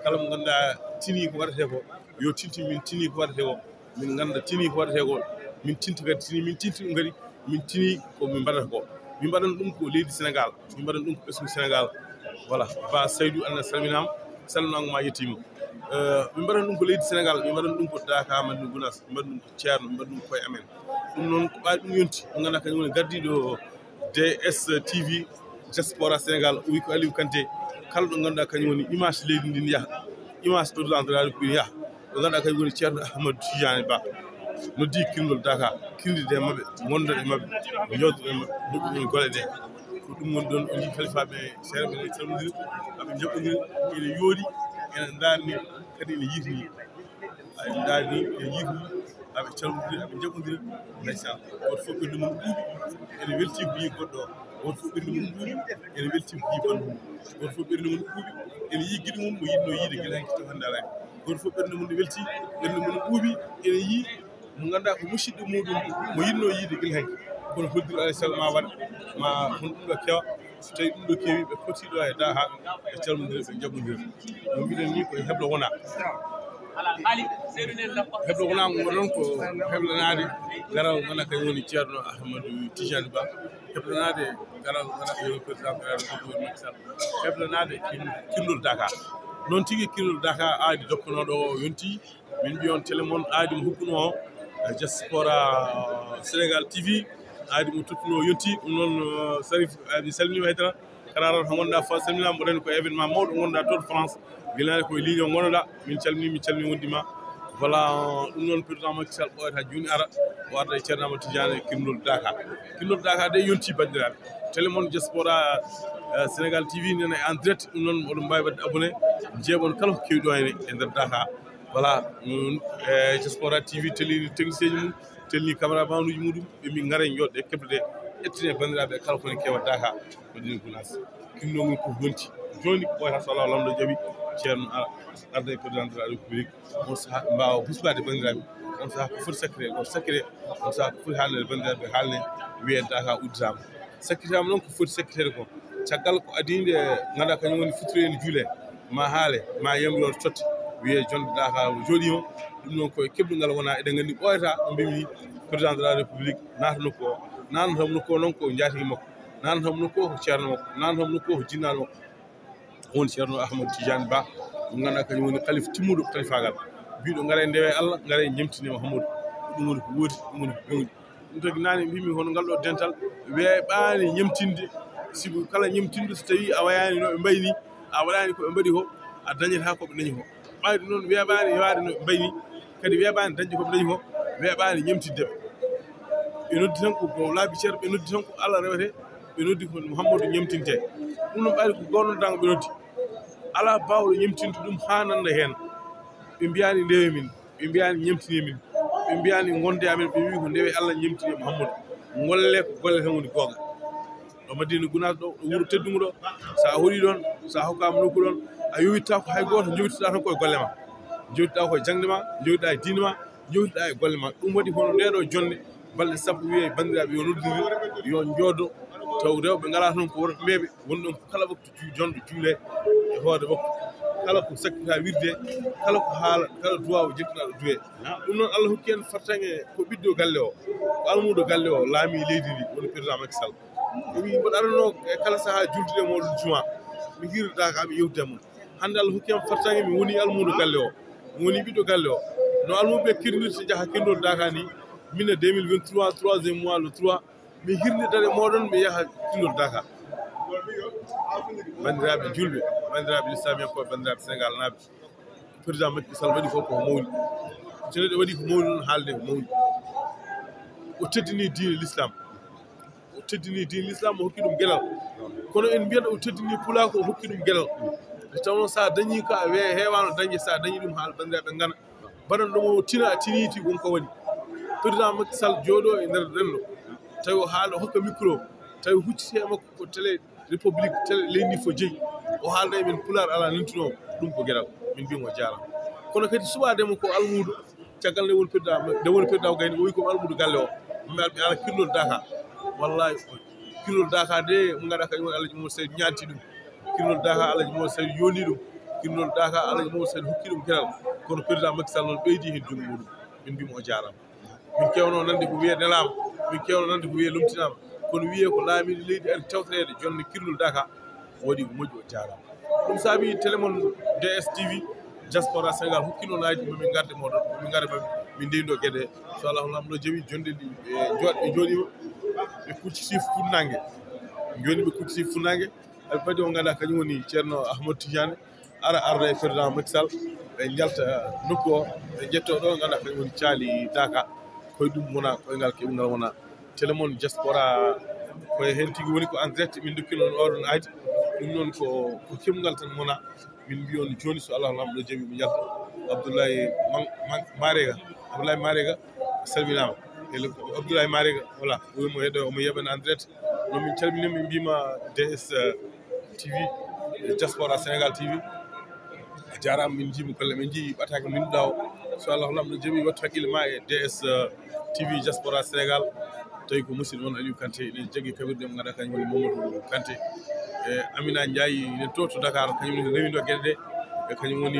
Kala mo ngannduɗaa tini ko waɗetee ko, yo tinti min tini ko waɗetee ko. Min ngannda tini ko waɗetee ko, min tinta kadi tini, min tinti ɗum kadi, min tini ko min mbaɗata ko. Min mbaɗan ɗum ko leydi Sénégal, min mbaɗan ɗum ko ɓesngu Sénégal. Voilà, Ba Saydou, Allah salminaama, salminaango ma yettiima. Eh, min mbaɗan ɗum ko leydi Sénégal, min mbaɗan ɗum ko Daka Madina Gunaas, min mbaɗan ɗum ko ceerno, min mbaɗan ɗum koye amen. Ɗum noon ko ɓaaɗi ɗum yonti, mo ngannduɗaa kañum woni gardiiɗo D S T V Diaspora Sénégal, o wi ko Aliou Kanté. Kala ɗo ngannduɗaa kañum woni image leydi ndi ne yaha, image président de la République ne yaha. Ɗo ngannduɗaa kañum woni Ceerno Ahmadou Tidiane Ba. Noddi kirndol Daka, kirndide e maɓɓe, ngonda e maɓɓe, njooɗo e maɓɓe, moƴƴuɗen golle ɗe. Ko ɗum woni ɗoon, o njii kalifaaɓe seeɗa, ɓe salmodiri, aɓe njaɓɓondiri, ene yooɗi, ene ndaarni, kadi ene yiitni. Aɓe ndaarni, ene yiitni, aɓe calmodiri, aɓe njaɓɓondiri. Ndeysaan, gooto fof ɓernde mum ɓuuɓi, ene weltii ko yii goɗɗo o. Gooto fof ɓernde mum ɓuuɓi, ene weltii ko yii banndum. Gooto fof ɓernde mum ɓuuɓi, ene yii giɗo mum mo yiɗno yiide gila hanki to hannde alaa. Gooto fof ɓernde mum ne weltii, ɓernde mum ɓuuɓi, ene yii mo ngannduɗaa ko musidɗo muɗum mo yiɗno yiide gila hanki. Kono hoddiro alaa sago ma waɗ, ma hon ɗum ɗo kewa. So tawi ɗum ɗo kewi, ɓe poti ɗo e Daha, ɓe calmodira, ɓe njaɓɓondira. No mbiɗen ni, ko e heblo wona. Heblo wona ngo ɗon ko heblanaade garal ngana kañum woni Ceerno Ahmadou Tidiane Ba. Heblanaade garal ngana kañum woni président Macky Sall. Heblanaade kin-, kinndol Daka. Noon tigi kinndol Daka aadi dokkanooɗo o yonti. Min mbiyon télé mon aadi mo hokkuno o, eh, Diaspora Sénégal T V, aadi mo tottuno o yonti. Ɗum noon, eh, Sarif, eh, mi salminiima hay dara. Kala aran ko ngonɗaa fof, salminaama, mboɗo anndi ko événement mawɗo ngonɗaa toon France. Gila naane ko e ligne o ngonɗaa, min calmini, min calmini wonndi ma. Voilà, ɗum noon président Macky Sall ɓooyata jooni ara, o arda e Ceerno Amadou Tidiane e Kirnol Daka. Kirnol Daka de yonti banndiraaɓe. Télé mon Diaspora, eh, Sénégal T V nana en direct, ɗum noon oɗon mbaawi waɗde abonné, njeeɓon kala ko kewi ɗo henne e nder Daka. Voilà, ɗum, eh, Diaspora T V tellini technicien ji mum, tellini caméraman uji muɗum, ɓe mbi ngare jooɗde keblode, ƴettine banndiraaɓe kala ko ne kewa Daka, Madina Gunaas. Kinno mum ko yonti. Jooni ko ɓooyata so Allah lamɗo jaɓi, Ceerno ara, arda e président de la République. On sahaa ɓe mbaawa husbaade banndiraaɓe. On sahaa ko foti sakkite, on sakkite. On sahaa ko foti haalneede banndiraaɓe, haalne, wiyee Daka udditaama. Sakkitaama noon ko foti sakkiteede ko. Caggal ko adii nde ngannduɗaa kañum woni fittiro en juule. ma haale, ma yamri oto totte, wiyee jonde Daka o jooɗiima. Ɗum noon ko e keblungal wonaa, eɗen nganndi ɓooyataa, no mbimi, président de la république naata nokku o, naata nokku o noon ko njaatige makko, naata nokku o ko ceerno makko, naata nokku o ko jinnaaɗo makko. Woni Ceerno Ahmadu Tijaani Ba, mo ngannduɗaa kañum woni kalifa timmuɗo kalifaagal, biiɗo ngaree ndewee Allah, ngaree ñemtinee Muhammadu. Ɗum woni ko woodi, ɗum woni ko bewndi. Ɗum tagi naane mbimi hono ngal ɗo dental weeɓaani ñemtinde, sibu kala ñemtinɗo so tawii a wayaani no ɓe mbayi ni, a waɗaani ko ɓe mbaɗi ko, a dañataa ko ɓe dañi ko. Ɓayde noon weeɓaani yewaade no ɓe mbayi ni, kadi weeɓaani dañde ko ɓe dañi ko, weeɓaani ñemtinde ɓe. Ɓe noddi tan ko, ko laabi ceer, ɓe noddi tan ko Allah rewete, ɓe noddi ko Muhammadu ñemtinte. Ɗum noon ɓayde ko goonondaango ɓe noddi. Alaa baawɗo ñemtinde ɗum haa nannda heen. Ɓe mbiyaani ndewe min, ɓe mbiyaani ñemtine min, ɓe mbiyaani ngonde amen, ɓe mbii ko ndewe Allah ñemtine Muhammadu. Ngolle ko golle tan woni goonga. Ɗo Madina Gunaas ɗo, ɗo wuro teddungo ɗo, so a hoɗii ɗoon, so a hokkaama nokku ɗoon, a yowittaako hay gooto, njowittoɗaa tan koye golle ma, njowittoɗaa koye jaŋde ma, njowittoɗaa e diine ma, njowittoɗaa e golle ma. Ɗum waɗi hono ndee ɗo jonnde, balɗe sappo wiyee banndiraaɓe yo noddu, yo njoodo, taw rewɓe ngalaa toon ko worɓe mbeeɓe, woni ɗoon ko kala waktu ju-, jonɗo juulee e hoore waktu, kala ko sakkita wirde, kala ko haala, kala duwaaw jettinaaɗo duwee. Ɗum noon Allah hokki en fartaŋŋe ko ɓiɗɗo galle o, ko almuudo galle o, laami leydi ndi, woni président Macky Sall. O wii mboɗo aranoo e kala sahaa juldude e mooɗon juma, mi hirdaaka mi yewtida mon. Hannde Allah hokki am fartaŋŋe mi woni almuudo galle o, mi woni ɓiɗɗo galle o. No almuuɓe kirnirta njaha kirnol Daka ni, min e deux mille vingt-trois, troisième mois le trois, mi hirnidata e mooɗon mi yaha kirnol Daka. Banndiraaɓe julɓe, banndiraaɓe lislaamiyankooɓe, banndiraaɓe Senegaal naaɓe, président Macky Sall waɗi fof ko mawni. So neɗɗo waɗi ko mawni noon, haalde ko mawni. O teddini diine l'islam. O teddini diine l'islam, o hokki ɗum geɗal. Kono en mbiyat o teddini pulaar ko o hokki ɗum geɗal. Nde tawnoo so a dañii ko a we-, heewaano dañde, so a dañii ɗum haal banndiraaɓe ngana. Mbaɗan ɗum o tina, a tiniiti won ko waɗi. Président Macky Sall jooɗoo e nder renndo. Tawi o haala, o hokka micro. Tawi huccitee e makko ko télé République, télé leydi ndi fof jeyi. O haalda e men pulaar alaa nuntinoowo. Ɗum ko geɗal. Min mbiyamo o jaaraama. Kono kadi suɓaade mo ko almuudo. Caggal nde woni président, nde woni président o gayni, o wi ko almuudo galle o. Mbaɗa, mbaɗa kirlol Daka. Wallahi, kirlol Daka de, mo ngannduɗaa kañum woni Alhaji Mamadou Seydou ñaanti ɗum. Kirlol Daka Alhaji Mamadou Seydou yoni ɗum. Kirlol Daka Alhaji Mamadou Seydou hokki ɗum geɗal. Kono président Macky Sall noon ɓeydi heen junngo muɗum. Min mbimo o jaaraama. Min keewno nande ko wiyee nelaama, min keewno nande ko wiyee lomtinaama. Kono wiyee ko laamiiɗo leydi ari tawtoreede jonde kirlol Daka, o waɗi ko moƴƴi, o jaaraama. Ɗum saabi télé mon D S T V, Diaspora Sénégal hokkino laaji mo min ngarde mooɗon, mo min ngarde maɓɓe, min ndeydo geɗe. So Allah Laamɗo jaɓi, jonde ɗi, ɓe jooɗ-, ɓe jooɗiima, ɓe kucciti funnaange. Jooni ɓe kucciti funnaange, aɓe padi o ngannduɗaa kañum woni Ceerno Ahmadu Tidiane, ara arda e président Macky Sall, ɓe njalta nokku o, ɓe njettoo ɗo ngannduɗaa kañum woni caali Daka. Koye ɗum wona, koye ngal keɓungal wona. Télé mon Diaspora, koye heen tigi woni ko en direct, min ndokki noon oɗon aadi. Ɗum noon ko, ko keɓungal tan wona. Min mbiyi on jooni so Allah Laamɗo jaɓi mi njalta. Abdoulaye Man-, Man-, Marega, Abdoulaye Marega, salminaama. E le-, Abdoulaye Marega, voilà, woni mo heɗo, omo yeɓana en direct. Noon min calminii, min mbiyima D S, eh, T V, Diaspora Sénégal T V. A jaaraama, min njii mo golle, min njii ɓataake min ɗawo. So Allah Laamɗo jaɓi, wattu hakkille ma e D S, eh, T V Diaspora Sénégal. Tawi ko musidɗo mon Aliou Kanté, eɗen jaggi kaɓirɗe mo ngannduɗaa kañum woni Mamadou Kanté. E Amina Ndiaye, enen to, to Dakar, kañum woni rewindo geɗe ɗe. E kañum woni,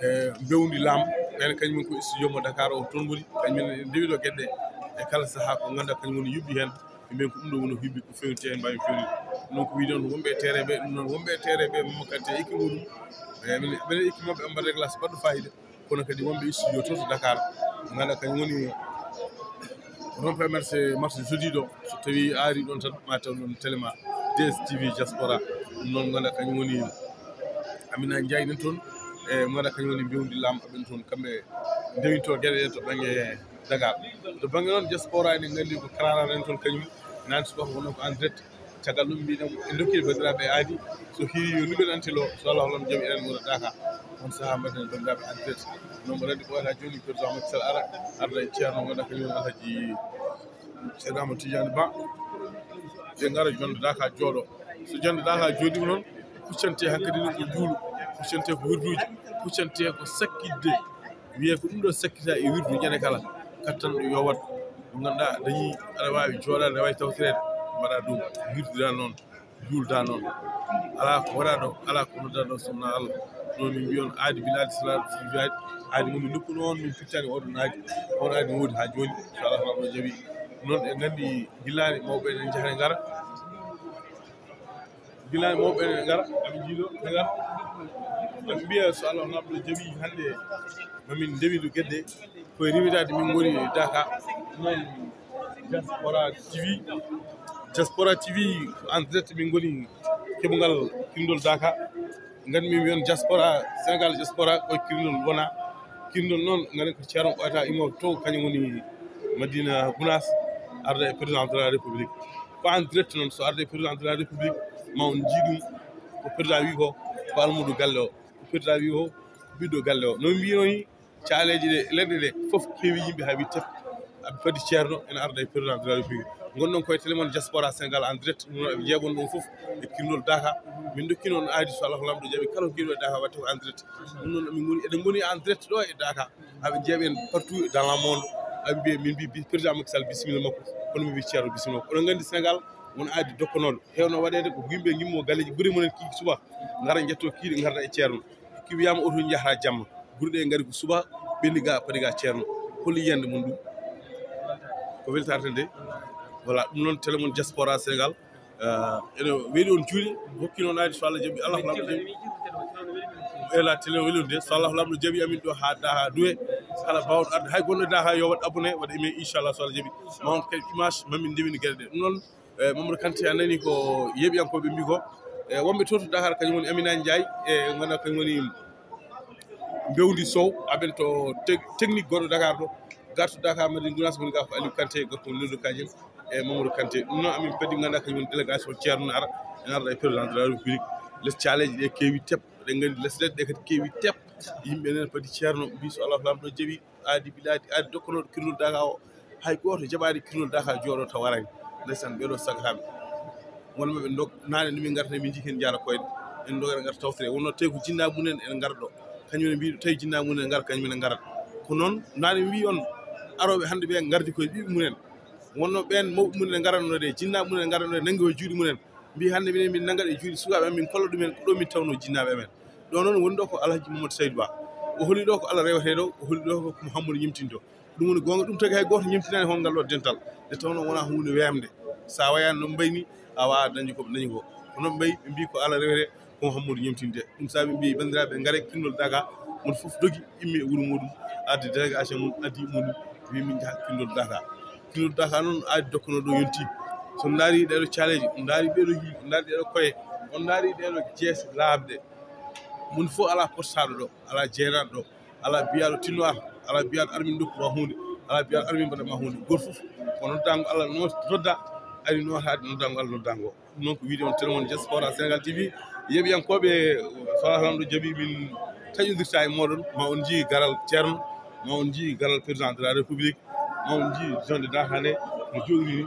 e, mbewndi laam, ɓen kañum woni ko studio mo Dakar o, toon woni, kañum en ndewido geɗe ɗe. E kala sahaa ko ngannduɗaa kañum woni yuɓɓi heen, e mbiyen ko ɗum ɗo woni ko yuɓɓi, ko fewniti heen, mbaawi fewniti. Ɗum noon ko wiide on wonɓe e terrain ɓe, ɗum noon wonɓe e terrain ɓe, Mamadou Kanté e équipe muɗum. E, minen, minen équipe maɓɓe, ɓe mbaɗa glace baɗɗo fayida. Kono kadi wonɓe studio to, to Dakar, ngannduɗaa kañum woni rond-point marché, marché jeudi ɗo. So tawii a arii ɗoon tan, ma taw ɗoon télé ma D S T V Diaspora. Ɗum noon, ngannduɗaa kañum woni Amina Ndiaye nen toon, e ngannduɗaa kañum woni mbewndi laam ɓen toon, kamɓe ndewinto geɗe ɗe to bannge Dakar. To bannge noon Diaspora, eɗen nganndi ko Karara nen toon kañum, naan subaka wonno ko en direct. Caggal ɗum mbiɗen en ndokki banndiraaɓe aadi, so hiiri yo luɓel antilo, so Allah Laamɗo jaɓi eɗen ngona Daka. On sahaa mbaɗen banndiraaɓe en direct. Noon mbaɗa anndi ɓooyata jooni président Macky Sall ara, arda e ceerno mo ngannduɗaa kañum woni Alhaji Ceerno Amadou Tidiane Ba. Ɓe ngara jonde Daka jooɗo. So jonde Daka jooɗiima noon, huccante hankadi noon ko juulu, huccante ko wirduuji, huccante ko sakkitde. Wiyee ko ɗum ɗo sakkita e wirdu ñande kala, kattanɗo yo waɗ. Mo ngannduɗaa a dañii, aɗa waawi jooɗaade, aɗa waawi tawtoreede, mbaɗa ɗum, wirdiraa noon. Juulda noon, alaa ko waɗaa ɗo, alaa ko noddaa ɗo, so wonaa Allah. Ɗum noon min mbiyon aadi bilaadi salaaɗo fiifaade, aadi mo min ndokkuno on, min pittani oɗon aadi, on aadi no woodi haa jooni, so Allah Laamɗo jaɓi. Noon en nganndi gillaani mawɓe ene njaha e ngara, gillaani mawɓe ene ngara, aɓe njiido ɓe ngara, aɓe mbiya so Allah Laamɗo jaɓi hannde mamin ndewindo gedde. Koye riwidaade min ngoni Daka, noon Diaspora T V. Diaspora T V ko en direct min ngoni keɓungal kirndol Daka. Nganndi min mbiyon diaspora, Sénégal diaspora ko kirndol wona. Kirndol noon nganndi ko Ceerno Ɓoyata imo to, kañum woni Madina Gounass, arda e président de la République. Ko en direct noon, so arda e président de la République ma on njii ɗum. Ko président wi ko, ko almuudo galle o. Ko président wi ko, ko ɓiɗɗo galle o. No mbiyno ni, caaleeje ɗe, leɗɗe ɗe fof keewi yimɓe haa wi tep. Aɓe padi Ceerno ene arda e président de la République. Ngonɗon koye télé mon Diaspora Sénégal en direct, ɗum noon aɓe njeeɓon ɗum fof e kirndol Daka. Min ndokki noon aadi so Allah Laamɗo jaɓi kala ko ngiɗo e Daka waɗte ko en direct. Ɗum noon min ngoni, eɗen ngoni en direct ɗo e Daka. Aɓe njeeɓen partout dans le monde. Aɓe mbiya min mbi bi-, président Macky Sall bisimilla makko, kono min mbi Ceerno bisimilla makko. Oɗon nganndi Sénégal won aadi dokkanooɗo. Heewno waɗeede ko yimɓe ngimmo galleeji gure mumen kii suba, ngara njetto kiiɗe ngarda e Ceerno. Ki wiyaama oto njahata jamma. Gure ɗe ngari ko suba, ɓenni ga, padi ga Ceerno. Holi yiyannde mum ɗum? Ko weltaare tan de. Voilà, ɗum noon télé mon Diaspora Sénégal. Eh, ene weeli on juuɗe, hokki noon aadi so Allah jaɓi, Allah Laamɗo jaɓi. E la télé weeli on de, so Allah Laamɗo jaɓi amin ɗo haa Daka, haa Duwe. Kala baawɗo arde, hay gonɗo Daka yo waɗ abonné, waɗa aimé, inchallah so Allah jaɓi. Ma on kadi image, mamin ndewini geɗe ɗe. Ɗum noon, eh, Mamadou Kanté a nani ko yeeɓiyankooɓe mbi ko. Eh, wonɓe to to Dakar kañum woni Amina Ndiaye, e ngana kañum woni Mbewdi Sow, aɓen to tec-, technique gonɗo Dakar ɗo. Gartu Dakar Madina Gounass woni ga ko Aliou Kanté, gorko woni Lollo Kadiel e Mamadou Kanté. Ɗum noon amin padi ngannduɗaa kañum woni délégation Ceerno no ara, ene arda e président de la République. Les caaleeje ɗe keewi tep, eɗen nganndi les leɗɗe ɗe kadi keewi tep. Yimɓe ene padi Ceerno, mbi so Allah Laamɗo jaɓi, aadi bilaadi, aadi dokkanooɗo kirnol Daka o. Hay gooto jaɓaani kirnol Daka jooɗo taw araani. Ndeysaan, ɓeeɗo sagataaɓe. Won maɓɓe ndok, naane no min ngarata, min njii heen njaara koyɗe. En ndogata ngarta tawtore. Wonno tawi ko jinnaaɓe mumen en ngarata ɗo. Kañum en mbiɗo tawi jinnaaɓe mumen en ngarata, kañum en ngarata. Ko noon, naane mbi on arooɓe hannde ɓe ngardi koye ɓiɓɓe mumen. Wonno ɓeen mawɓe mumen en ngaratno de, jinnaaɓe mumen en ngaratno de, nanngi koye juuɗe mumen. Mbi hannde minen min nanngat e juuɗe sukaaɓe amen, min kolla ɗumen ko ɗo min tawno jinnaaɓe amen. Ɗo noon woni ɗo ko Alhaji Mamadou Saydou Ba. O holi ɗo ko Allah rewetee ɗo, o holi ɗo ko Mouhamadou Ñemtinto. Ɗum woni goonga, ɗum tagi hay gooto ñemtinaani hol ngal ɗo dental. Nde tawnoo wonaa huunde weemde. So a wayaani no mbayni, a waawaa dañde ko ɓe dañi ko. Ko noon mbayi, ɓe mbii ko Allah rewetee, ko Mouhamadou ñemtinde. Ɗum saabi mbii banndiraaɓe, ngare kirnol Daka, mon fof dogi, immi e wuro muuɗum, addi délégation mum, addi muɗum, mbii min njaha kirnol Daka. Kirnol Daka noon, aadi dokkanoo ɗo yontii. So on ndaari ɗeeɗo caaleeje, on ndaari ɓeeɗo yii, on ndaari ɗeeɗo koye, on ndaari ɗeeɗo jeese laaɓɗe. Mon fof alaa pottaaɗo ɗo, alaa jeenaaɗo ɗo. Alaa biyaaɗo tinno am, alaa biyaaɗo armin ndokku ma huunde, alaa biyaaɗo armin mbaɗa ma huunde. Gooto fof ko noddaango Allah no-, nodda, ari nootaade noddaango Allah noddaango. Ɗum noon ko wiide on télé mon Diaspora Sénégal T V. Yeeɓiyankooɓe, so Allah Laamɗo jaɓi min taƴondirta e mooɗon, ma on njii garal Ceerno, ma on njii garal Président de la République, ma on njii jonde Daka nde no jooɗiri ni.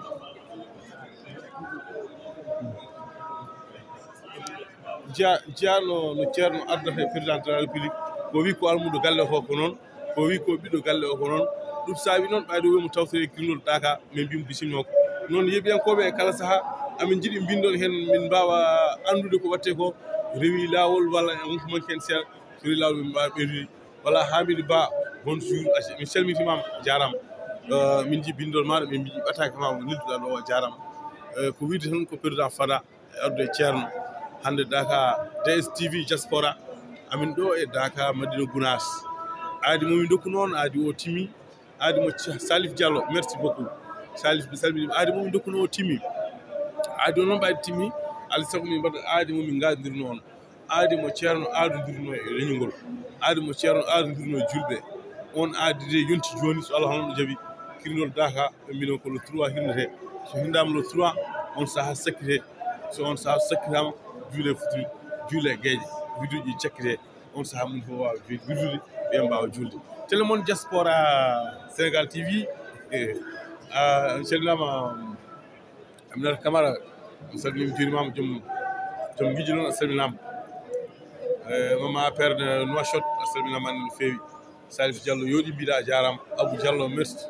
Jeya-, jeyaano no Ceerno addata e président de la République, ko wi ko almuudo galle o ko noon, ko wi ko ɓiɗɗo galle o ko noon. Ɗum saabi noon ɓayde wiymo tawtore e kirnol Daka, min mbiymo bisimilla makko. Noon yeeɓiyankooɓe e kala sahaa, amin njiɗi mbinndon heen, min mbaawa anndude ko waɗtee ko, rewi laawol walla e wonko manki heen seeɗa, so rewi laawol min mbaawa ɓeydude. Walla Hamidou Ba, bonjour, min calmitiima, jaaraama. Eh, min njiɗi binndol maaɗa, min njiɗi ɓataake ma mo nelduɗaa ɗo o, jaaraama. Eh, ko wiide tan ko président Fada, e arde e Ceerno. Hannde Daka, D S T V Diaspora, amin ɗo e Daka Madina Gounass. Aadi mo min ndokku noon, aadi o timmi. Aadi mo Ch-, Salif Diallo, merci beaucoup. Salif, mi salminiima. Aadi mo min ndokkuno o timmi. Aadi o noon ɓayde timmi, alaa sago min mbaɗa aadi mo min ngaadindirno on. Aadi mo Ceerno aadondirno e leñol. Aadi mo Ceerno aadondirno e julɓe. On aadi de yonti jooni, so Allah hono jaɓi, kirnol Daka, ɓe mbino ko le trois hirnete. So hirnaama le trois, on sahaa sakkite. So on sahaa sakkitaama, juule futuri, juule geeƴe, widuuji cakkite. On sahaa mum fof waawa juulde, wirdude, ɓe mbaawa juulde. Télé mon Diaspora Sénégal T V, eh, a salminaama, Aminata Camara, a salminiima, juurimaama, joom, joom Ngiji noon, a salminaama. Eh, Mama A P R de Nouakchott, a salminaama no feewi. Salif Diallo, yooɗi, mbiɗa a jaaraama. Abou Diallo, merci.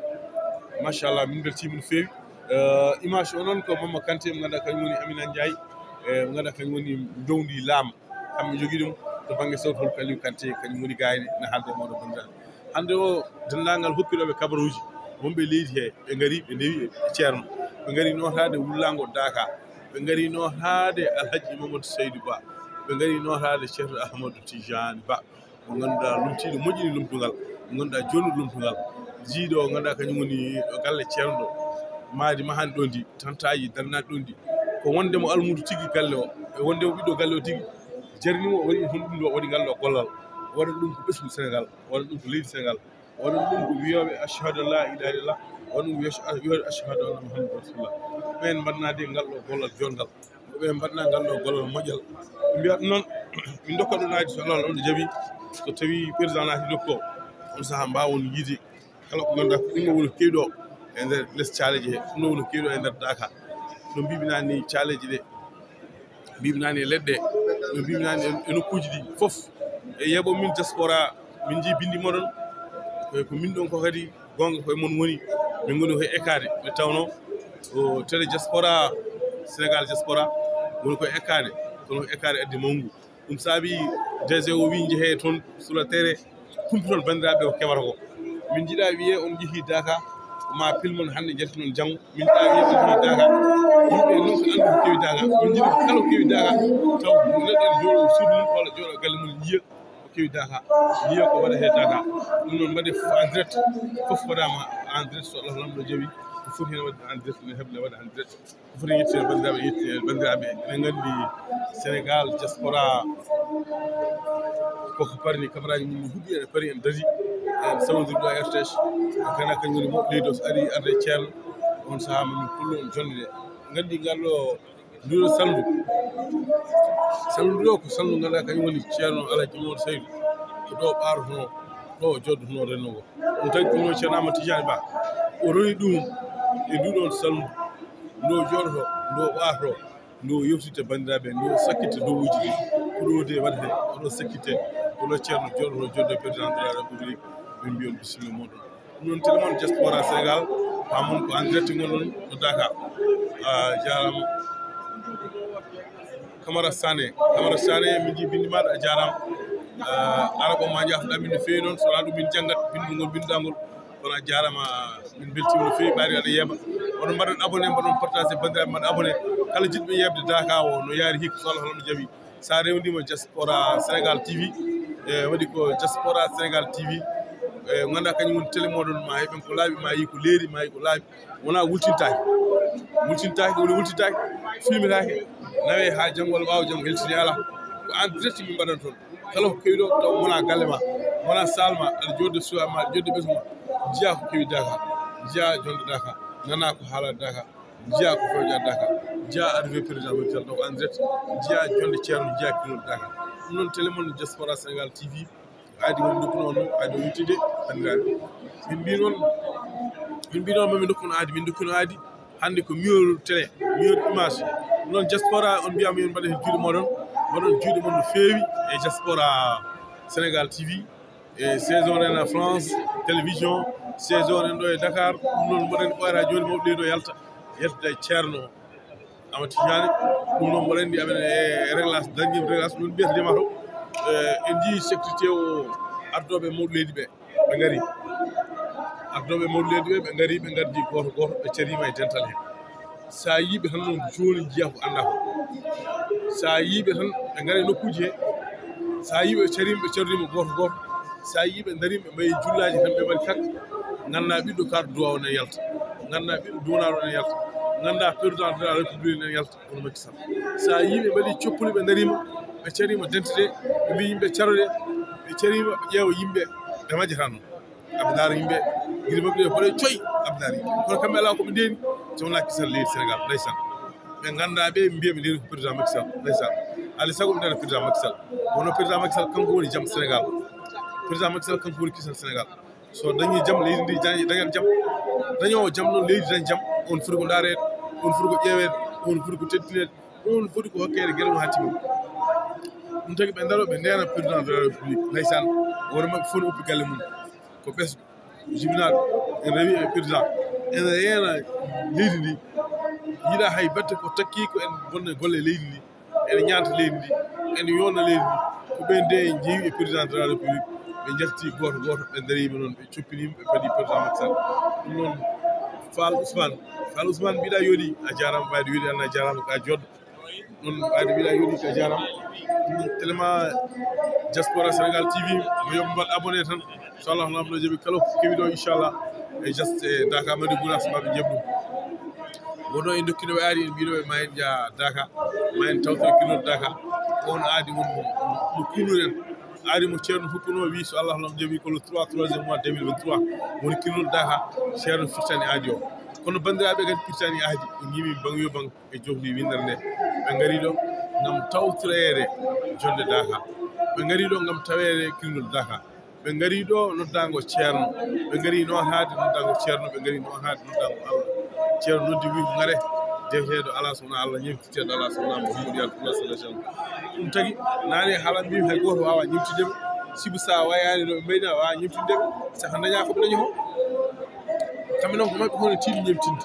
Machallah, min mbeltiima no feewi. Eh, image o noon ko Mama Kanté, mo ngannduɗaa kañum woni Amina Ndiaye. E, mo ngannduɗaa kañum woni ndowdi laam, kamɓe njogii ɗum to bannge sawtu hol Kaliw Kante, kañum woni gaayne na haalde e mooɗon banndiraaɓe. Hannde o, denndaangal hokkiiɗo ɓe kabaruuji wonɓe leydi he, ɓe ngari, ɓe ndewi e Ceerno. Ɓe ngari nootaade wullaango Daaka. Ɓe ngari nootaade Alhaji Mamadou Seydou Ba. Ɓe ngari nootaade Ceerno Ahmadou Tidiane Ba. Mo ngannduɗaa lumtiiɗo, moƴƴini lumtugal, mo ngannduɗaa jooni lumtugal. Jiiɗo o ngannduɗaa kañum woni ɗo galle Ceerno ɗo. Maadi mahaani ɗon ndi, tantaaji darnaaɗi ɗon ndi. Ko wonde mo almuudo tigi galle o, e wonde mo ɓiɗɗo galle o tigi. Jarni mo, o waɗi honɗum ɗo, o waɗi ngal ɗo gollal. O waɗa ɗum ko ɓesngu Senegal, o waɗa ɗum ko leydi Senegal, o waɗa ɗum ko wiyooɓe ashhadu an la ilaha illallah, o waɗa ɗum ko wiyooɓe ashhadu anna Muhammadu rasulullah. Ɓeen mbaɗnaade ngal ɗo gollal joɗngal. Ɓe mbaɗna ngal ɗo gollal moƴƴal. Ɓe mbiya ɗum noon, min ndokka ɗum aadi so Allah on jaɓi. So tawi président naati nokku o, on sahaa mbaawon yiide kala ko ngannduɗaa ko ɗum ɗo woni ko kewi ɗo e nder les caaleeje he, ɗum ɗo woni ko kewi ɗo e nder Daaka. No mbiimi naane ni, caaleeje ɗe, mbiimi naane e leɗɗe, no mbiimi naane e, e nokkuuji ɗi fof. E yeeɓo min diaspora, min njii binndi moɗon. E ko min ɗon ko kadi goonga koye mon woni. Min ngoni koye Ekaade, nde tawnoo o télé diaspora, Sénégal diaspora, woni koye Ekaade, kono Ekaade addi mawngu. Ɗum saabi D G o wi njehee toon sur le terrain, kumpiton banndiraaɓe ko keɓata ko. Min njiɗaa wiyee on njehii Daaka, ma pil mon hannde, njaltinon janngo. Min njiɗaa wiyee on njehii Daaka, yimɓe noon ko anndu ko kewi Daaka. Min njiɗi ko kala ko kewi Daaka, taw neɗɗo ene jooɗoo suudu mum walla jooɗoo galle mum, yiya ko kewi Daaka, yiya ko waɗa he Daaka. Ɗum noon mbaɗee fof en direct, fof waɗaama en direct, so Allah Laamɗo jaɓi. Ko foti heen waɗde en direct, ne heɓde waɗa en direct. Ko foti yettinde banndiraaɓe, yettinde banndiraaɓe. Eɗen nganndi Sénégal diaspora koko parni, kamaraaji mum ne huɓɓi, ene pari, ene darii, ene sawndiri ɗo e R T H. Ene nganndaa kañum woni mawɗo leydi o, so arii arde e Ceerno, on sahaa ma min kullo on jonnde nde. Nganndi ngal ɗo, ndu ɗo salndu. Salndu ɗo ko salndu ngannduɗaa kañum woni Ceerno Alhaji Mamadou Seydou. Ko ɗo ɓaarotonoo, ɗo o jooɗotonoo renndo ngo. Ɗum tagi ko Ceerno Amadou Tidiane Ba. O roni ɗum e ndu ɗon salndu. Ndu o jooɗotoo, ndu o ɓaarotoo, ndu o yewtidta banndiraaɓe, ndu o sakkitta dowuuji ɗi. Ko ɗo de waɗata, ko ɗo sakkitte, ko ɗo Ceerno jooɗotoo, jooɗotoo président de la République. Min mbiyon bisimilla mooɗon. Ɗum noon, télé mon diaspora Sénégal, pamon ko en direct ngonɗon ɗo Daaka. A jaaraama. Camara Sané, Camara Sané, min njii binndi maaɗa, a jaaraama. Ah, arab o ma jaafo ɗamin no feewi noon, so wonaa ɗum min janngat binndol ngol, binnduɗaa ngol. Kono a jaaraama, min mbeltiima no feewi, ɓaari aɗa yeeɓa. Oɗon mbaɗon abonné, mbaɗon partagé, banndiraaɓe mbaɗa abonné. Kala jiɗɗo yeeɓde Daaka o no yaari hikka, so Allah hono jaɓi. Sa rewndiima diaspora Sénégal T V, e, waɗi ko diaspora Sénégal T V, e, ngannduɗaa kañum woni télé mooɗon, ma heɓen ko laaɓi, ma yi ko leeri, ma yi ko laaɓi. Wonaa wultintaake. Wultintaake, woni wultintaake, filmitaake, nawee haa janngo walla ɓaawo janngo, yaltini alaa. Ko en direct min mbaɗan toon. Kala ko kewi ɗo, taw wonaa galle ma, wonaa saal ma, aɗa jooɗde suwaa ma, aɗa jooɗde ɓesngu ma. Njiyaa ko kewi Daaka, njiyaa jonnde Daaka, nanaa ko haalaa Daaka. Njiyaa ko fewjaa Daaka, njiyaa arrivé président Macky Sall ɗo en direct, njiyaa jonnde Ceerno, njiyaa kinol Daaka. Ɗum noon télé mon diaspora Sénégal T V, aadi woni ndokkuno on, aadi o yettude banndiraaɓe. Min mbii noon, min mbii noon mamin ndokkuno aadi, min ndokkuno aadi hannde ko meilleur télé, meilleur image. Ɗum noon diaspora, on mbiyaama yo on mbaɗe heen juuɗe mooɗon, mbaɗon juuɗe mon no feewi e diaspora Sénégal T V. E saison ren France Télévision, saison ren ɗo e Dakar, ɗum noon mboɗo anndi ɓooyata jooni mawɗo leydi o yalta, yaltida e Ceerno Amadou Tidiane. Ɗum noon mboɗo anndi amen e réglage, dañde réglage, ɗum mbiyata ndema to. E, en njii sécurité o ardooɓe mawɗo leydi ɓe, ɓe ngari. Ardooɓe mawɗo leydi ɓe, ɓe ngari, ɓe ngaddi gooto gooto, ɓe cariima e dental heen. Sa yii ɓe tan noon jooni njiyaa ko anndaa ko. Sa yii ɓe tan ɓe ngari e nokkuuji he. Sa yii ɓe cariima, ɓe carriima gooto gooto. Sa yii ɓe ndariima ɓe mbayi jullaaji tan ɓe mbaɗi kak. Nganndaa ɓiɗɗo kar duwaaw ne yalta. Nganndaa ɓiɗɗo duwanaaɗo ne yalta. Nganndaa président de la république ne yalta, hono Macky Sall. Sa yii ɓe mbaɗi coppuli ɓe ndariima, ɓe cariima dentité, ɓe mbii yimɓe caroɗe, ɓe cariima ɓe ƴeewa yimɓe ɓe majjata noon. Aɓe ndaara yimɓe, gila maɓɓe ɗe mboɗo coy, aɓe ndaara yimɓe. Kono kamɓe alaa ko ɓe ndeeni, so wonaa kisal leydi Sénégal, ndeysaan. Ɓe nganndaa ɓe, mbiya ɓe ndeeni ko président Macky Sall, ndeysaan. Alaa e sago ɓe ndaara président Macky Sall. Kono président Macky Sall kanko woni jam Sénégal. Président Macky Sall kanko woni kisal Sénégal. So dañii jam, leydi ndi dañi, dañat jam. Dañoowo jam noon, leydi dañ jam. On foti ko ndaareede, on foti ko ƴeeweede, on foti ko teddinede, on foti ko hokkeede gere mum haa timma. Ɗum tagi ɓe ndaro, ɓe ndeena président de la République, ndeysaan. Wuro maɓɓe fof no oppi galle mum. Ko ɓesngu jibinaaɗo, ene rewi e président, ene reena leydi ndi. Yiɗa hay batte ko takki ko en bonne golle leydi ndi, en ñaanta leydi ndi, en yona leydi ndi. Ko ɓen de en jeewi e président de la république, ɓe jalti gooto gooto, ɓe dariima noon, ɓe coppiniima, ɓe padi président Macky Sall. Ɗum noon, Fall Ousmane, Fall Ousmane, mbiɗa yooɗi, a jaaraama, mbayde yooɗi, an a jaaraama, ka jooɗo. Noon, mbayde mbiɗa yooɗi, ka jaaraama. Tellement Diaspora Sénégal T V, mo yoɓ mbaɗ abonné tan. Inchallah, no am no jaɓi kala ko kewi ɗo, inchallah. E Dias, e Daka, Madi Gounass, ma ɓe jaɓ ɗum. Wono en dokkino ɓe aadi, en mbiɗo ɓe ma en jaa Daka, ma en tawtoro kino Daka. On aadi won mo, mo kunuren. Aadi mo Ceerno hokkuno, wi so Allah no am jaɓi ko le trois, troisième mois deux mille vingt-trois. Woni kino Daka, Ceerno firtani aadi o. Kono banndiraaɓe kadi firtani aadi, ɓe ngimi bang yo bang. E jofni winndere nde. Ɓe ngari ɗo ngam tawtoreede jonnde Daka. Ɓe ngari ɗo ngam taweede kirgol Daka. Ɓe ngari ɗo noddaango Ceerno. Ɓe ngari nootaade noddaango Ceerno. Ɓe ngari nootaade noddaango Allah. Ceerno noddi wi ko ngare. Defeteeɗo alaa so wonaa Allah, ñemtiteeɗo alaa so wonaa Muhammadu Rasulullah sallallahu alaihi wasallam. Ɗum tagi, naane haala mbimi hay gooto waawaa ñemtinde ɓe. Sibu so a wayaani no ɓe mbayni, a waawaa ñemtinde ɓe. Saka dañaa ko ɓe dañi ko. Kamɓe noon ko maɓɓe hono tiiɗi ñemtinde.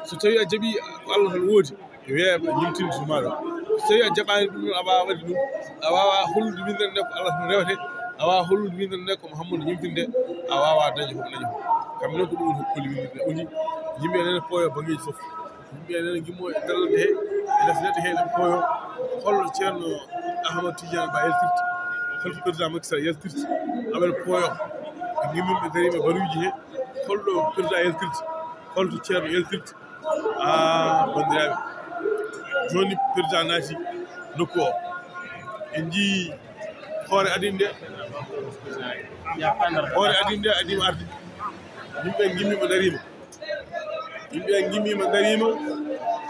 So tawii a jaɓii ko Allah tan woodi, weeɓa ñemtinde tuma ɗo. So tawii a jaɓaani ɗum noon, a waawaa waɗde ɗum, a waawaa hollude winndere nde ko Allah tan rewete, a waawaa hollude winndere nde ko Muhammadu ñemtinde, a waawaa dañde ko ɓe dañi ko. Kamɓe noon ko ɗum woni ko koli winndere nde. Woni yimɓe nene pooyo banngeeji fof. Yimɓe nene ngimmo e darnde he, e darnde he, ɗum pooyo. Holno Ceerno Ahmad Tidiane Ba yaltirta, holto président Macky Sall yaltirta, aɓen pooyo. Ɓe ngimmi ɓe dariima baruuji he, holɗo président yaltirta, holto Ceerno yaltirta. Ah, banndiraaɓe, jooni président naati nokku o. En njii hoore adii nde, hoore adii nde adiima arde. Yimɓe ngimmiima dariima. Yimɓe ngimmiima dariima.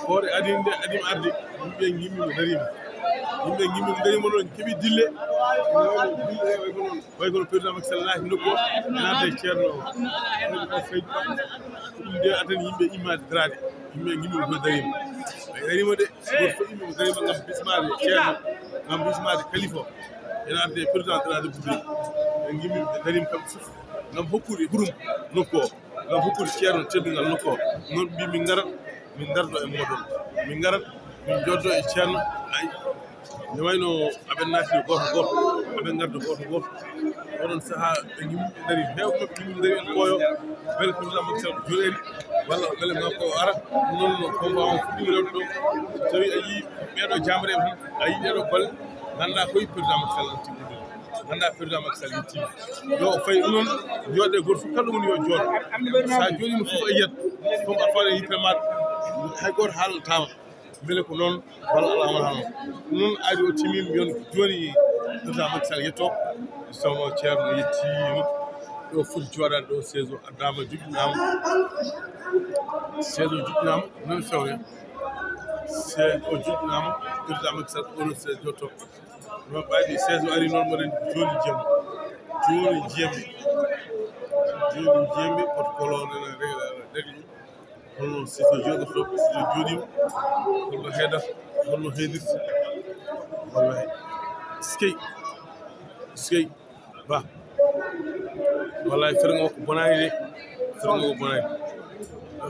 Hoore adii nde adiima arde. Yimɓe ngimmiima dariima. Yimɓe ngimmiima dariima noon keɓi dille. Way kono président Macky Sall naati nokku o, naatde Ceerno o. Ɗum de adani yimɓe immaade daraade. Yimɓe ngimmiima ko dariima. Ɓe dariima de, gooto fof immiima dariima ngam bismaade Ceerno, ngam bismaade kalifa o. Ene arde président de la République. Ɓe ngimmi ɓe dariima kamɓe fof ngam hokkude hurum nokku o, ngam hokkude Ceerno teddungal nokku o. Noon mbi min ngarat, min ndardo e mooɗon. Min ngarat, min joddo e Ceerno. Ay, ne wayno aɓen naatino gooto gooto, aɓen ngardo gooto gooto. Oɗon sahaa ɓe ngimmi ɓe dari, heewɓe maɓɓe ngimmi dari en koyo. Mbele président Macky Sall joɗeeri, walla mbele makko o ara. Noon no combat o fuɗɗi rewde ɗo. So tawi a yii ɓeeɗo jamreɓe tan, a yii ɗeɗo golle, ngannda koye président Macky Sall tiggude. Ngannda président Macky Sall yettiima. Yo o fayi ɗum noon, yo ɗe gooto fof kala woni yo jooɗo. So a jooɗiima fof a yiyat, fof a faala yitere maaɗa. Hay gooto haalataama. Mbele ko noon, walla alaa wonaa noon. Ɗum noon aadi o timmiima, yon jooni président Macky Sall yetto. Sono Ceerno yettiima. Ɗo foti jooɗaade ɗo, siège o addaama, joƴƴinaama. Siège o joƴƴinaama, noon fewre. Siège o joƴƴinaama, président Macky Sall, oɗo siège jotto. Noon ɓayde siège o ari noon, mboɗen jooni jiyam. Jooni jiyam. Jooni jiyam, protocole o nana régla, régla. Holno siso jooɗoto, siso jooɗiima, holno heedata, holno heedirta. Wallahi. Eskey. Eskey. Ba. Wallahi, fergo ko bonaani de. Fergo ko bonaani.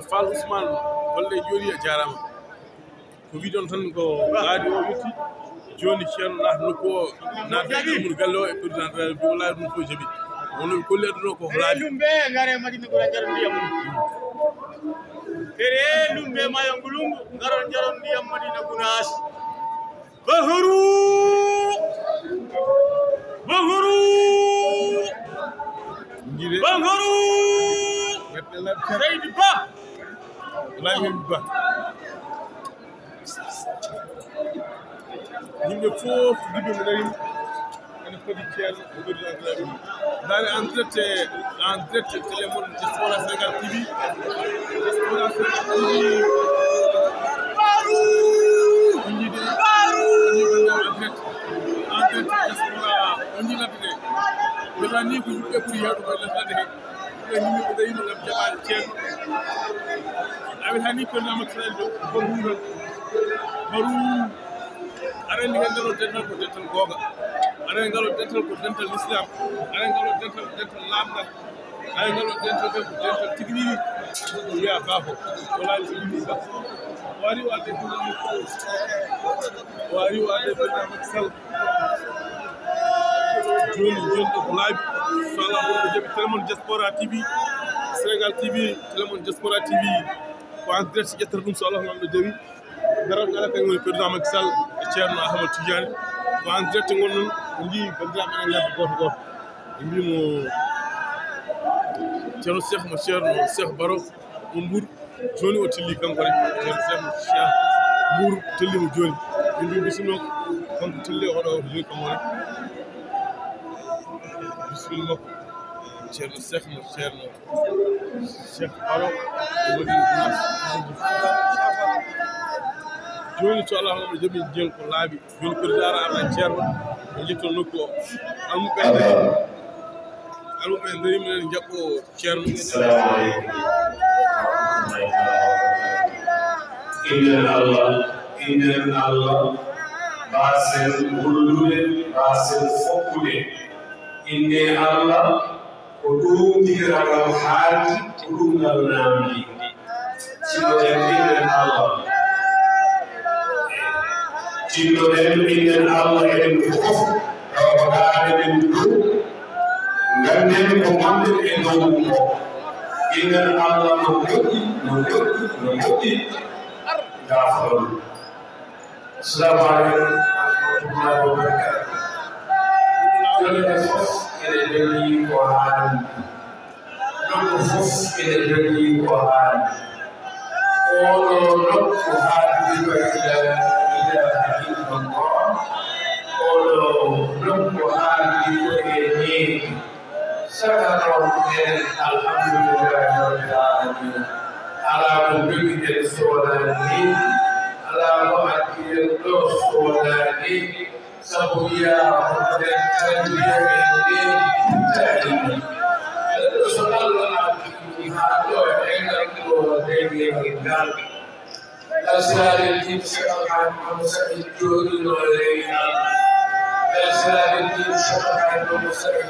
Fall Ousmane, golle jooɗi, a jaaraama. Ko wiɗon tan ko aadi o yotti. Jooni Ceerno naata nokku o, naata e ɗammuru galle o e président de la République, wallahi ɗum fof jaɓi. Wonno ɓe kolli aduna o ko laaɓi. Lumbe ngare Madina Gounass, njaron ndiyam mum. Kere lumbe maayo ngulungu, ngaron njaron ndiyam Madina Gounass. Bahru! Bahru! Jiiɗe. Bahru! Seydi Ba! Lamin Ba. Yimɓe fof, yimɓe ɓe darima, ene foti Ceerno, ɓe foti Abdoulaye Wade. Ndaare en direct, en direct télé mon Diaspora Sénégal T V. Diaspora Sénégal T V. On yiide, on yiide en direct. En direct Diaspora, on yiide ladde ɗe. Ɓe tan ni ko yimɓe ɓuri heewde koye ladde he. Ɓe yimɓe ɓe darima ngam jaɓaade Ceerno. Aɓe tan ni président Macky Sall ɗo, ko ɗum ɗon. Ko ɗum. Aɗa anndi heen ngal o dental ko dental goonga. Aɗa anndi ngal o dental ko dental Islam. Aɗa anndi ngal o dental ko dental laamɗal. Aɗa anndi ngal o dental ko dental tigi rigi. Ko wiya bafo. Ko laaɓi ko yimɓe ba. O ari o adde président Macky Sall. O ari o adde président Macky Sall. Jooni, jooni ɗo ko laabi. Inchallah, on ko jaɓi Télémon Diaspora T V, Sénégal T V, Télémon Diaspora T V. Ko en direct ƴettata ɗum, so Allah no jaɓi. Daral ngal kañum woni président Macky Sall e Ceerno Ahmad Tidiane. Ko en direct ngonɗon, en njii banndiraaɓe men ngardi gooto gooto. En mbii mo Ceerno Cheikh mo Ceerno Cheikh Baro mo Mbour. Jooni o tilli kanko ne, Ceerno Cheikh Mbour tilli mo jooni. En mbii bisimilla kanko tilli oɗo jooni kanko ne. Bisimilla makko. Ceerno Cheikh mo Ceerno Cheikh Baro, o waɗi jooni, so Allah hono jaɓi jeel ko laabi. Jooni président ara arna Ceerno, ɓe njetto nokku o. Almuɓɓe en dari, almuɓɓe en dari, minen jaɓɓo Ceerno. Assalamu aleykum. Innen Allah, innen Allah, basen wullude, basen fokkude. Inne Allah, ko ɗum tigi ragal haaldi, ko ɗum ngal naamndi. Tinnoɗen innen Allah. Tinnoɗen innen Allah eɗen fof, tawa ko ɗaade men ɗum. Ngannden ko ngonɗen e dow mum ko. Innen Allah no moƴƴi, no moƴƴi, no moƴƴi. Gaafaɗon. Assalamu aleykum wa rahmatullahi wa barakatuh. Jonde fof ene belli ko haali. Nokku fof ene belli ko haali. Oɗo nokku haali ko la ilaha illallah. Oɗo nokku haali ko e needi. Saka noon, enen, alhamdulillahi rabbil alamina. Alaa ko njogiɗen so wonaa needi, alaa ko addi en ɗo so wonaa needi. Sabu wiyaa hono nden tan wiya en needi puttaani. Neɗɗo so Allah artii haa ɗo e ngal ɗo deeƴere ngal. Ngal siraade ɗin Cheikh Alhaji Mamadou Saïd jooɗinoo leydi Allah. Ngal siraade ɗin Cheikh Alhaji Mamadou Saïd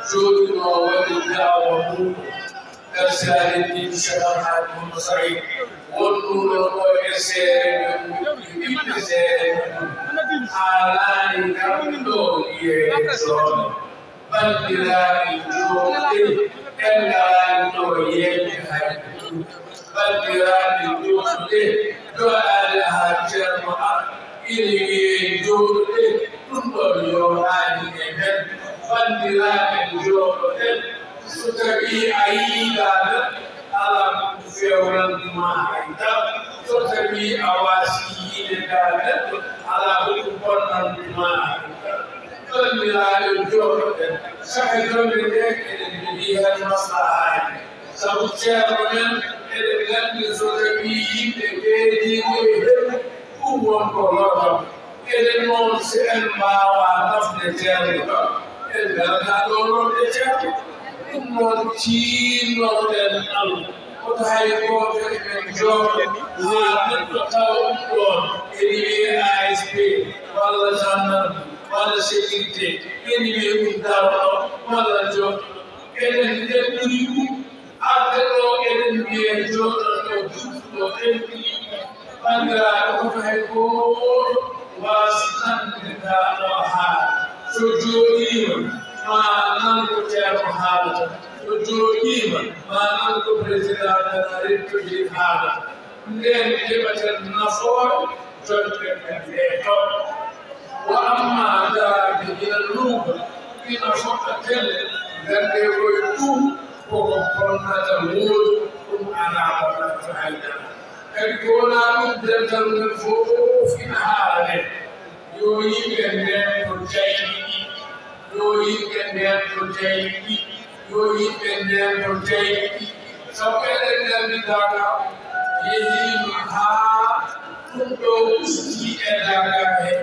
jooɗinoo waɗi daawa mum. Ngal siraade ɗin Cheikh Alhaji Mamadou Saïd wonduno ɗo e seere mum, ɓiɓɓe seere mum. Haalaani kam ɗo yeeso. Banndiraaɓe juulɓe, en ngaraani ɗo yeeyde hay gooto. Banndiraaɓe juulɓe, jooɗaade haa Ceerno ar, ina wiyee jooɗude, ɗum ɗoon yooɗaani e men. Banndiraaɓe, njooɗoɗen, so tawii a yiidaama, alaa ko feewnanta ma hay dara. So tawii a waasii yiide gaa neɗɗo, alaa ko ɗum bonnanta ma hay dara. Banndiraaɓe, njooɗoɗen, saka jonde nde eɗen njogii heen maslahaaji. Sabu Ceerno men, eɗen nganndi so tawii yimɓe keediiɓe e hemɓe, ɗum won ko lortam. Eɗen noon, so en mbaawaa nafde Ceerno kam, en ngartaa ɗo lorde Ceerno. Ɗum noon, ciinnoɗen Allah, woto hay gooto e men jooɗo haa neɗɗo tawa ɗum ɗoon, ene wiyee A S P, walla gendarme, walla sécurité, ene wiyee ɗum daro ɗo, walla jooɗo. Eɗen, eɗen ɓuri ɗum. Arde ɗo, eɗen mbiyee jooɗoɗo, duɗɗo, en ɗi. Banndiraaɓe, hoto hay gooto waas nande ndaa ɗo haala. So jooɗiima, ma nan ko Ceerno haalata. So jooɗiima, ma nan ko Président de la République haalata. Ndeen keɓaten nafoore, jonte men ɗee ɗo. Wa amma daraaɗe ina luuba, ina fota kelle, nganndee koye ɗum koko bonnata wooɗi, ɗum alaa ko nafata hay dara. Kadi ko wonaa ɗum, dental men fof ina haala nde, yo yimɓe ndeen to jayɗi ɗi, yo yimɓe ndeen to jayɗi ɗi, yo yimɓe ndeen to jayɗi ɗi. Sabu eɗen nganndi Daaka yehiima haa ɗum ɗo usti e Daaka he.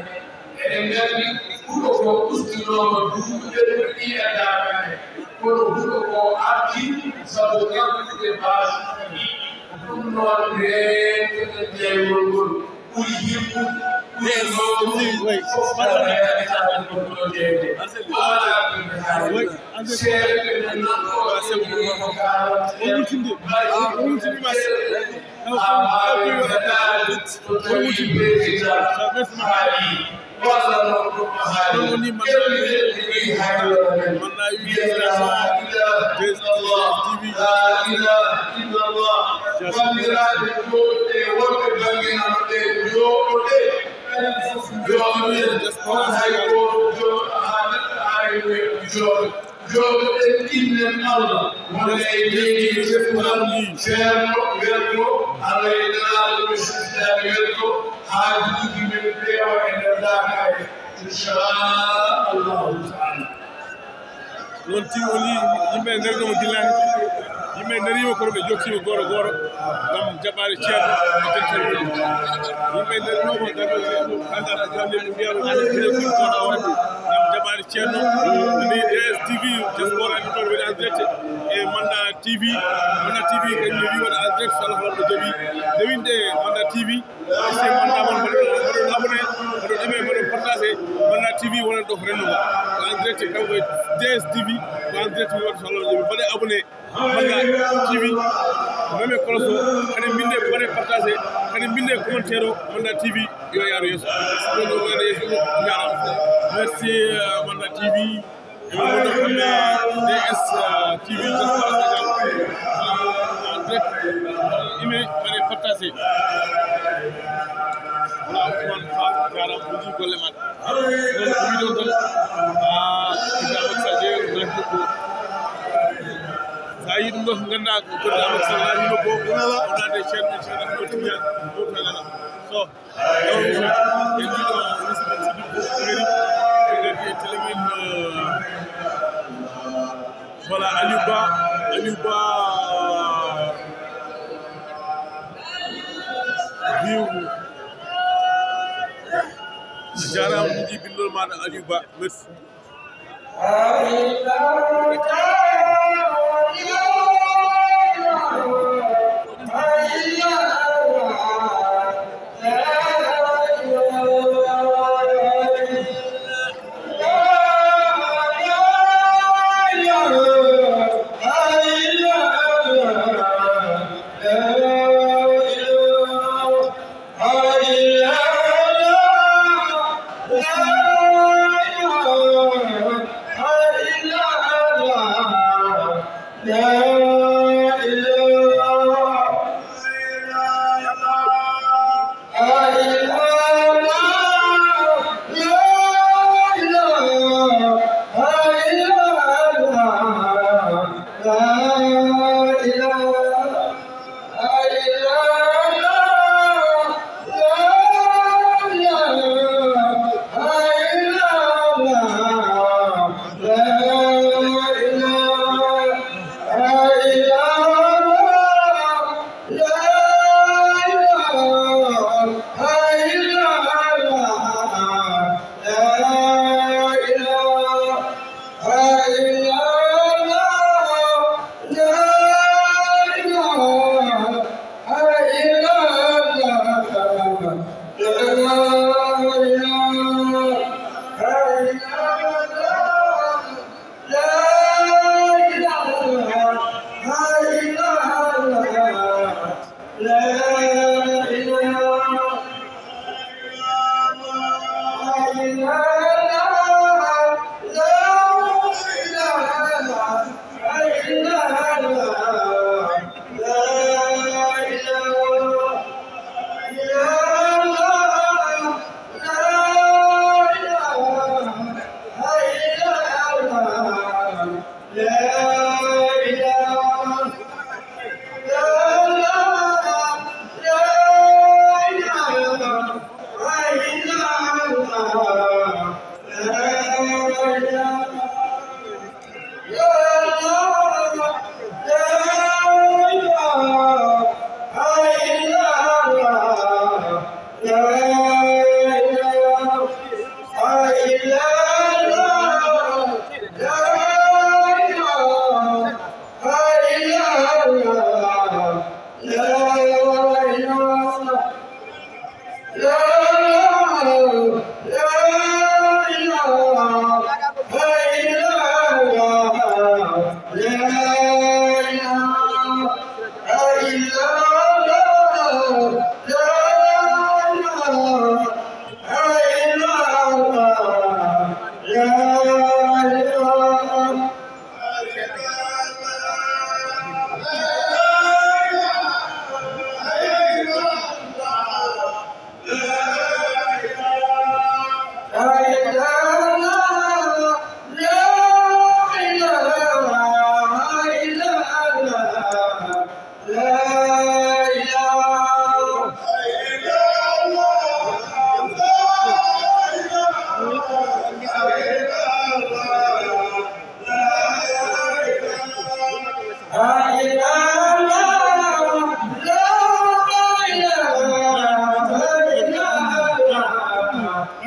Eɗen nganndi huɗo ko ustinooma duuɓi ɓennuɗi e Daaka he. Kono huɗo ko arti sabu ngartude baasi ɗi. Ɗum noon, reenteten jaygol ngol. Ɓuri himmude, ɓuri mawnude, fof ko reetaade ɗum ɗo jeyde. Wala ɗum ɓe haali. Seeɗa ɓe nanngoo ɓe ko kaalata. Haa ɓaawen nataade to tawi ɓe ita haali, walla noon ɗum haali, ƴeewde ɓe ɓe haali walla men. Mbiyen laa ilaaha illallah, laa ilaaha illallah. Banndiraaɓe, jooɗoɗee, wonɓe bannge nano ɗee, jooɗoɗee. Enen fof jooɗoɗen, won hay gooto jooɗo haa neɗɗo haa e jooɗo. Jooɗoɗen, innen Allah, wonde e leydi e cefngal, ceerno welto, Allah e Nelaaɗo men Cheikh Tidiane welto, haajuuji men peewa e nder Daakaare, inchallahu taala. Noon tigi o nii, yimɓe ndarinooma gillaani, yimɓe ndariima kono ɓe jokkiima gooto gooto ngam jaɓaade ceerno e dental mum. Yimɓe ndarinooma ngam ɓe anndaa ko jaalde ɓe mbiya ɓe mbiya ɓe mbiya gooto o waɗi ngam jaɓaade ceerno. Ni D S T V diaspora ɗum ɗon waɗi en direct e Manda T V. Manda T V kañum ne wi waɗa en direct so Allah jaɓi. Nde winde Manda T V. Merci, Manda, mon mbaɗon abonné, mbaɗon aimé, mbaɗon partagé. Manda T V wonande ɗo ko renndo ngo. Ko en direct kanko e D S T V, ko en direct mi waɗi so Allah jaɓi. Mbaɗe abonné Manda T V. Meme cloche o, kadi mbinde, mbaɗe partagé, kadi mbinde commentaire o, Manda T V yo yaaru yeeso. Ɗum ɗo wayno yeeso ɗum, njaaraama. Merci, euh, Manda T V. Emin ngonno kamɓe D S T V diaspora Sénégal. En direct. Aimé, mbaɗe partagé. Voilà, Ousmane Fall, jaaraama, moƴƴi golle ma. Ɗon ko wiɗo tan. Ah, Ibrahima Sall jeeyo, naati nokku. Sa yii ɗum ɗo, nganndaa ko président Macky Sall naati nokku o. O naati e ceerno, ceerno Ahmed Tidiane, ɗo Tanana. So, voilà, Aliou Ba, Aliou Ba, vive. A jaaraama, moƴƴi binndol maaɗa, Aliou Ba. Merci.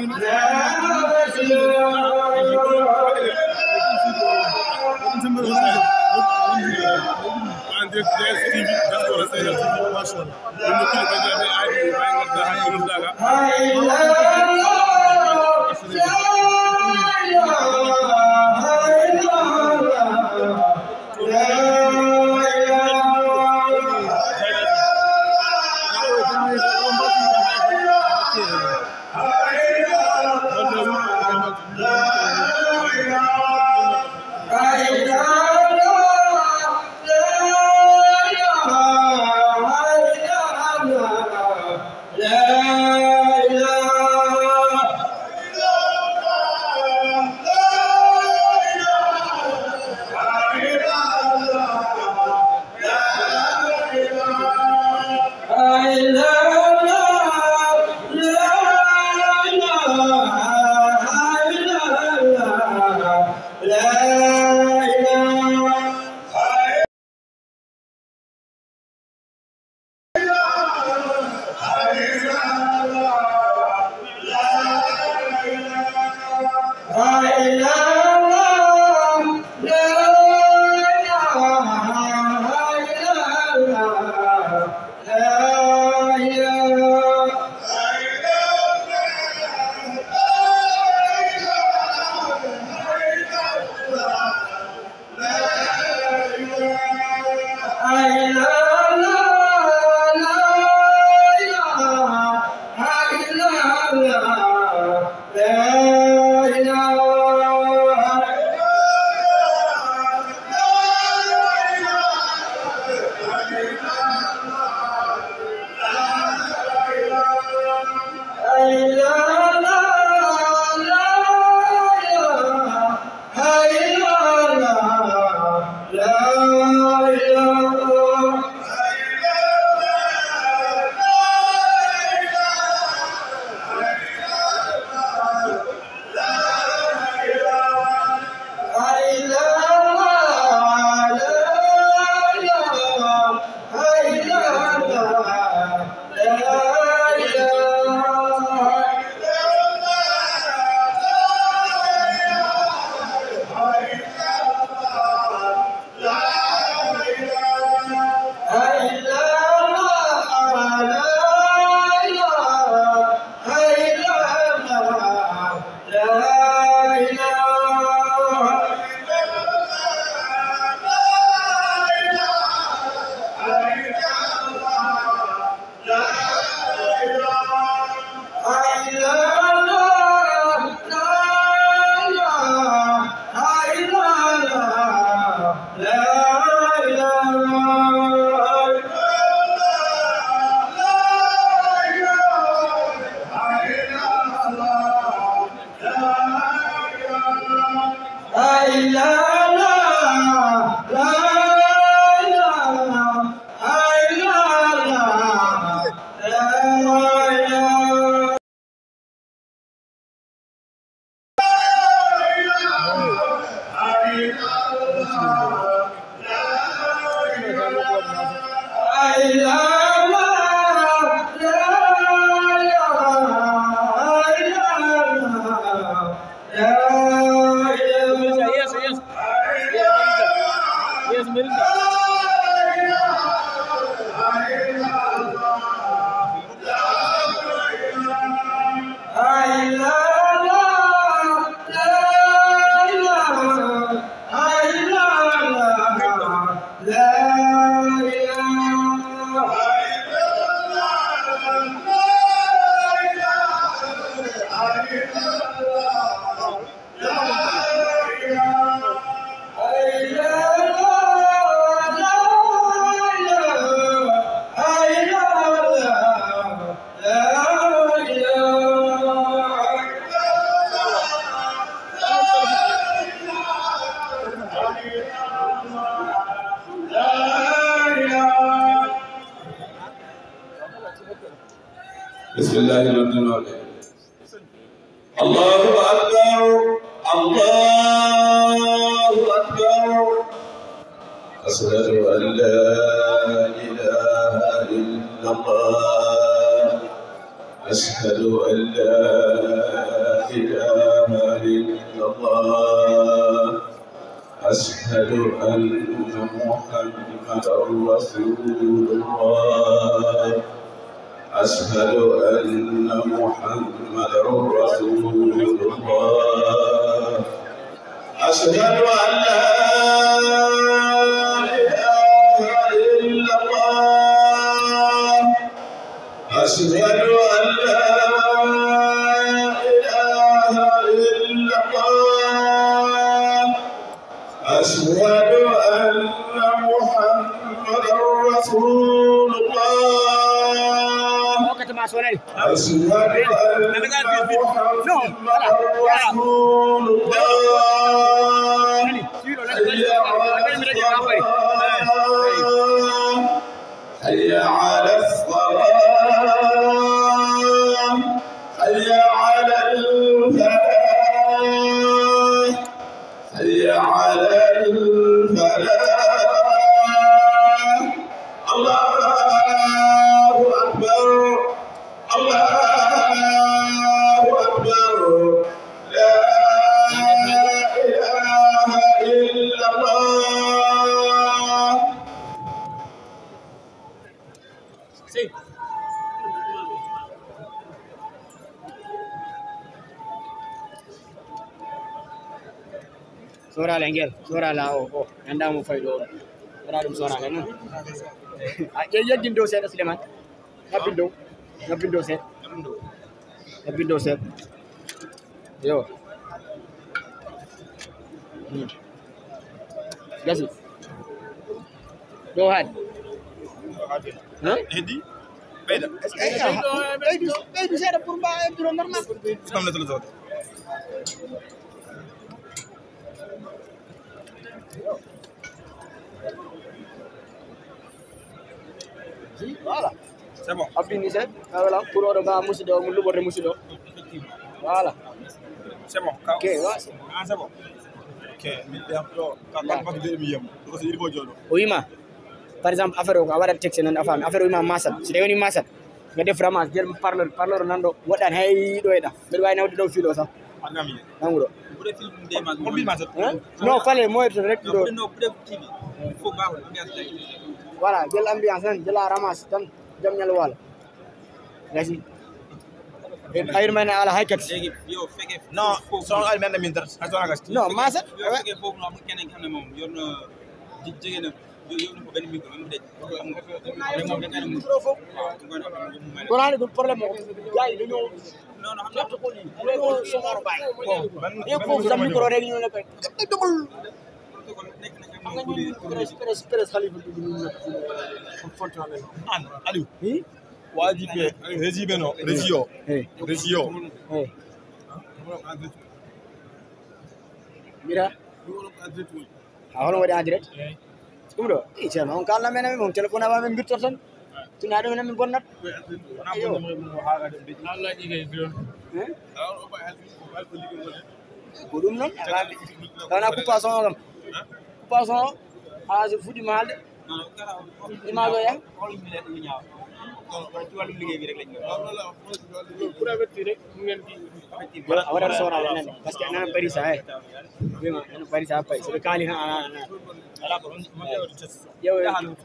En direct, D S T V, Diaspora Sénégal T V, machallah. Ɗum no kilo ɓe jaɓe aadi, ɓe ngadda hay ko noddaaka. بسم الله الرحمن الرحيم. الله أكبر. الله أكبر. أشهد أن لا إله إلا الله. أشهد أن لا إله إلا الله. أشهد أن محمدا رسول الله. أشهد أن محمدا رسول الله. أشهد أن لا إله إلا الله. أشهد أن لا إله إلا الله. أشهد أن محمدا رسول الله. أشهد أن محمدا رسول الله. حي على الصلاة. حي على الصلاة. حي على الفلاح. حي على الفلاح. الله أكبر. الله أكبر. لا إله إلا الله. Sorale ngel, sorale o, o, anndaa mo fayi ɗo on. Wala ɗum sorale non. A ƴe-, yeggin dow seeɗa, Souleymane. Ngabbin dow. Ngabbin dow seeɗa. Ngabbin dow seeɗa. Yo. Hmm. Gasi. Ɗo haadi. Hein? Heddi? Ɓeyda. Ɓeydu, ɓeydu seeɗa pour mbawa heɓdude normal. Ɗum le tolo tolo. Voilà. C'est bon. Abbi ni seeɗa. Voilà. Pour oɗo ga musidɗo, mo luɓorde musidɗo. Voilà. C'est bon. Ok, ouais. Ah, c'est bon. Ok. Min ɓe am ɗo. Ka pat bak de mi yem. Ko so il faut joɗo. O wima. Par exemple, affaire o ko a waɗat texte noon, a faami. Affaire o wima masat. Si tawi woni masat, nga def ramas, jel parleur, parleur nan ɗo, woɗɗani hay ɗo e ɗa. Mbeɗa wawi nawde ɗo filo sax. Nangu ɗo. Hein? Non, fale moyto rek ɗo. Voilà, jel ambiance tan, jela ramas tan, jam ñal wala. Gasi. E ayir men ala hay kat. Léegi yow fekkee. Non, son ay men min dara. Ak son agas. Non, masat. Yow fekkee foofu noonu, amul keneen ki xam ne moom yor na ji-, jege na, yo-, yor na ko benn micro, même bu dee. Xam nga, rek moom da ngay dem. Micro foofu. Waaw, du ko def, mu may la. Kon naa ne du problème moom. Gars yi dañoo. Non, non, xam naa ko. Dañoo soxor baay. Bon, ban, yow ban foofu sa micro rek ñu ne ko. Xam nga ñu presse, presse, presse Khalifa bi ñu ne ko. An, Aliou. Hein? Wajibe, rejibe no, rejiyo. Eh. Rejiyo. Eh. Mira. A hono waɗi en direct? Ɗum ɗo, i ceerno, on kaalna men, amin, on téléphone awa min mbirtor tan. Tuna ɗum enen min bonnat. Ayo. Hein? Ko ɗum noon, wona coupation o kam. Coupation o, haa so fuɗɗiima haalde. Image o yaha. Pour avertir rek, ngeen di. Voilà, a waɗat sooraaɓe nan, parce que nana bari sa, eh. Wima, nana bari sa pay. So ɓe kaali tan, a nana, a nana. Ƴeew, ƴeew.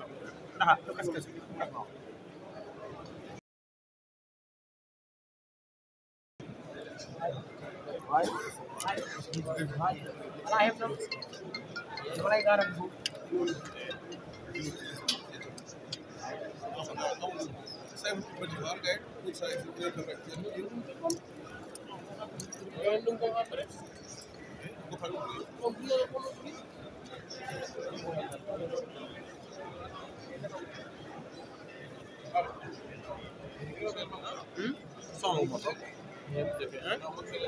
Hmm? Son ummoto.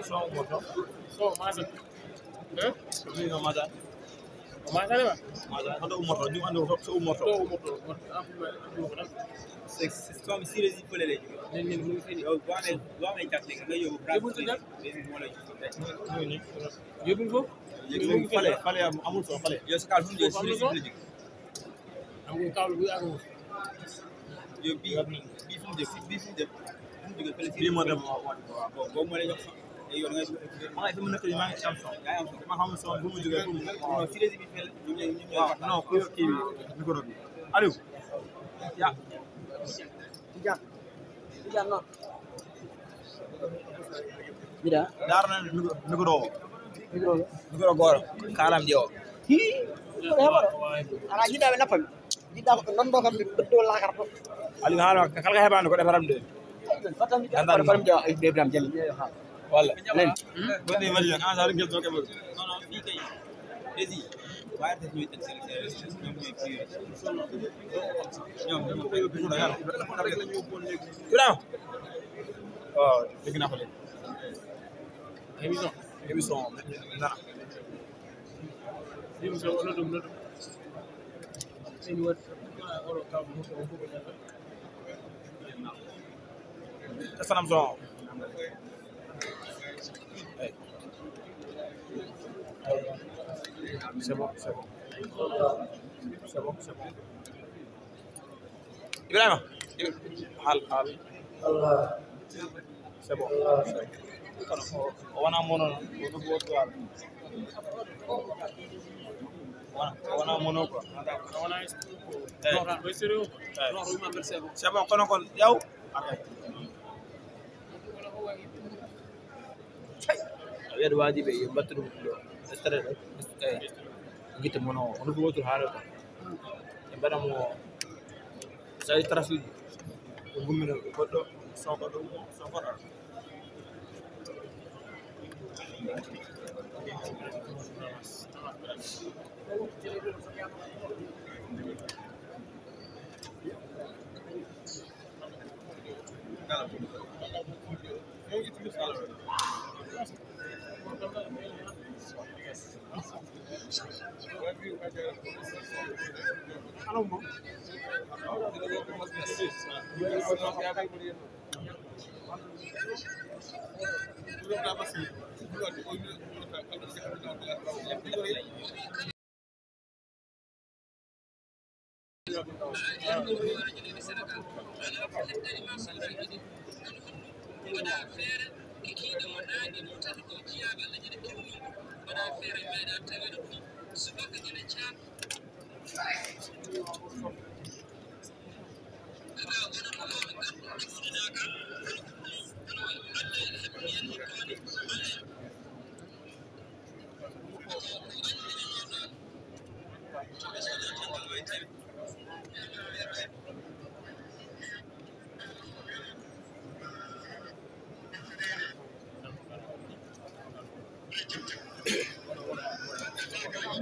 Son ummoto. Son masat. Hein? Ni no masat. Masat ma? Masat. Hoto ummoto. Ni ando so ummoto. So ummoto. C'est, c'est comme si les Ifolé les. Ni, ni, ni, ni. Yo, gone, gone, jatte, nga yo, yebul ko jam? Yebul ko? Yebul fale, fale am, amul so fale. Yo, c'est quand même, amul so. Amul kaw lu ak. Yo, bi, bi fu mu def, bi fu mu def. Fu mu jóge fële. Bi moo dem, waaw, waaw, waaw. Boobu moo lay jox fa. Eyo, ɗum waɗi. Maa ɗum nokkuuji maa ngi am son. Maa am son, ɗum jogi ɗum. No, siresi ɓe fele. Waaw, non, ko yo kiiwi micro bi. Aliou. Ya. Tidiane. Tidiane, non. Mbiɗa. Daarna micro, micro o. Micro o. Micro gooro. Kaalam ɗi o. Hii. Micro heɓa ɗo. Ana jiɗɗa ɓe nappa mi. Jiɗɗa ko ɓe non ɗo kam mi ɓeddo lakar ɗo. Aliou haala kala ka heɓano ko ɗefaram de. Fatam mi. Gandal. Fatam mi. Ibrahim Jalli. Walla. Len. Woni mari an sa ringel to ke bo. Ibrahim. Oh, dégg naa ko léegi. Émission. Émission. Nana. Émission, on a donné. Sanam son. Hey. C'est bon, c'est bon. C'est bon, c'est bon. Ibrahima. Haal, haal. C'est bon. Kono o, o wonaa mono, o ɗum wontu haala. Wona, o wonaa mono quoi. Eh. Eh. C'est bon, kono kon, yaw. A wiyata wajiɓe yo mbattu ɗum ɗo. Extrait ɗo. Eh. Gite mono, o ɗum wontu haala quoi. Ɓe mbaɗa mo, so tawi trasuji, ɓe gummina goɗɗo, sonko ɗo, sonko ɗo. Mbaɗa feere kikiiɗe mo naange mo tato ɗo jiyaaɓe Allah ñande kewɗum. Mbaɗa feere meeɗa taweede ɗum subaka ene caam.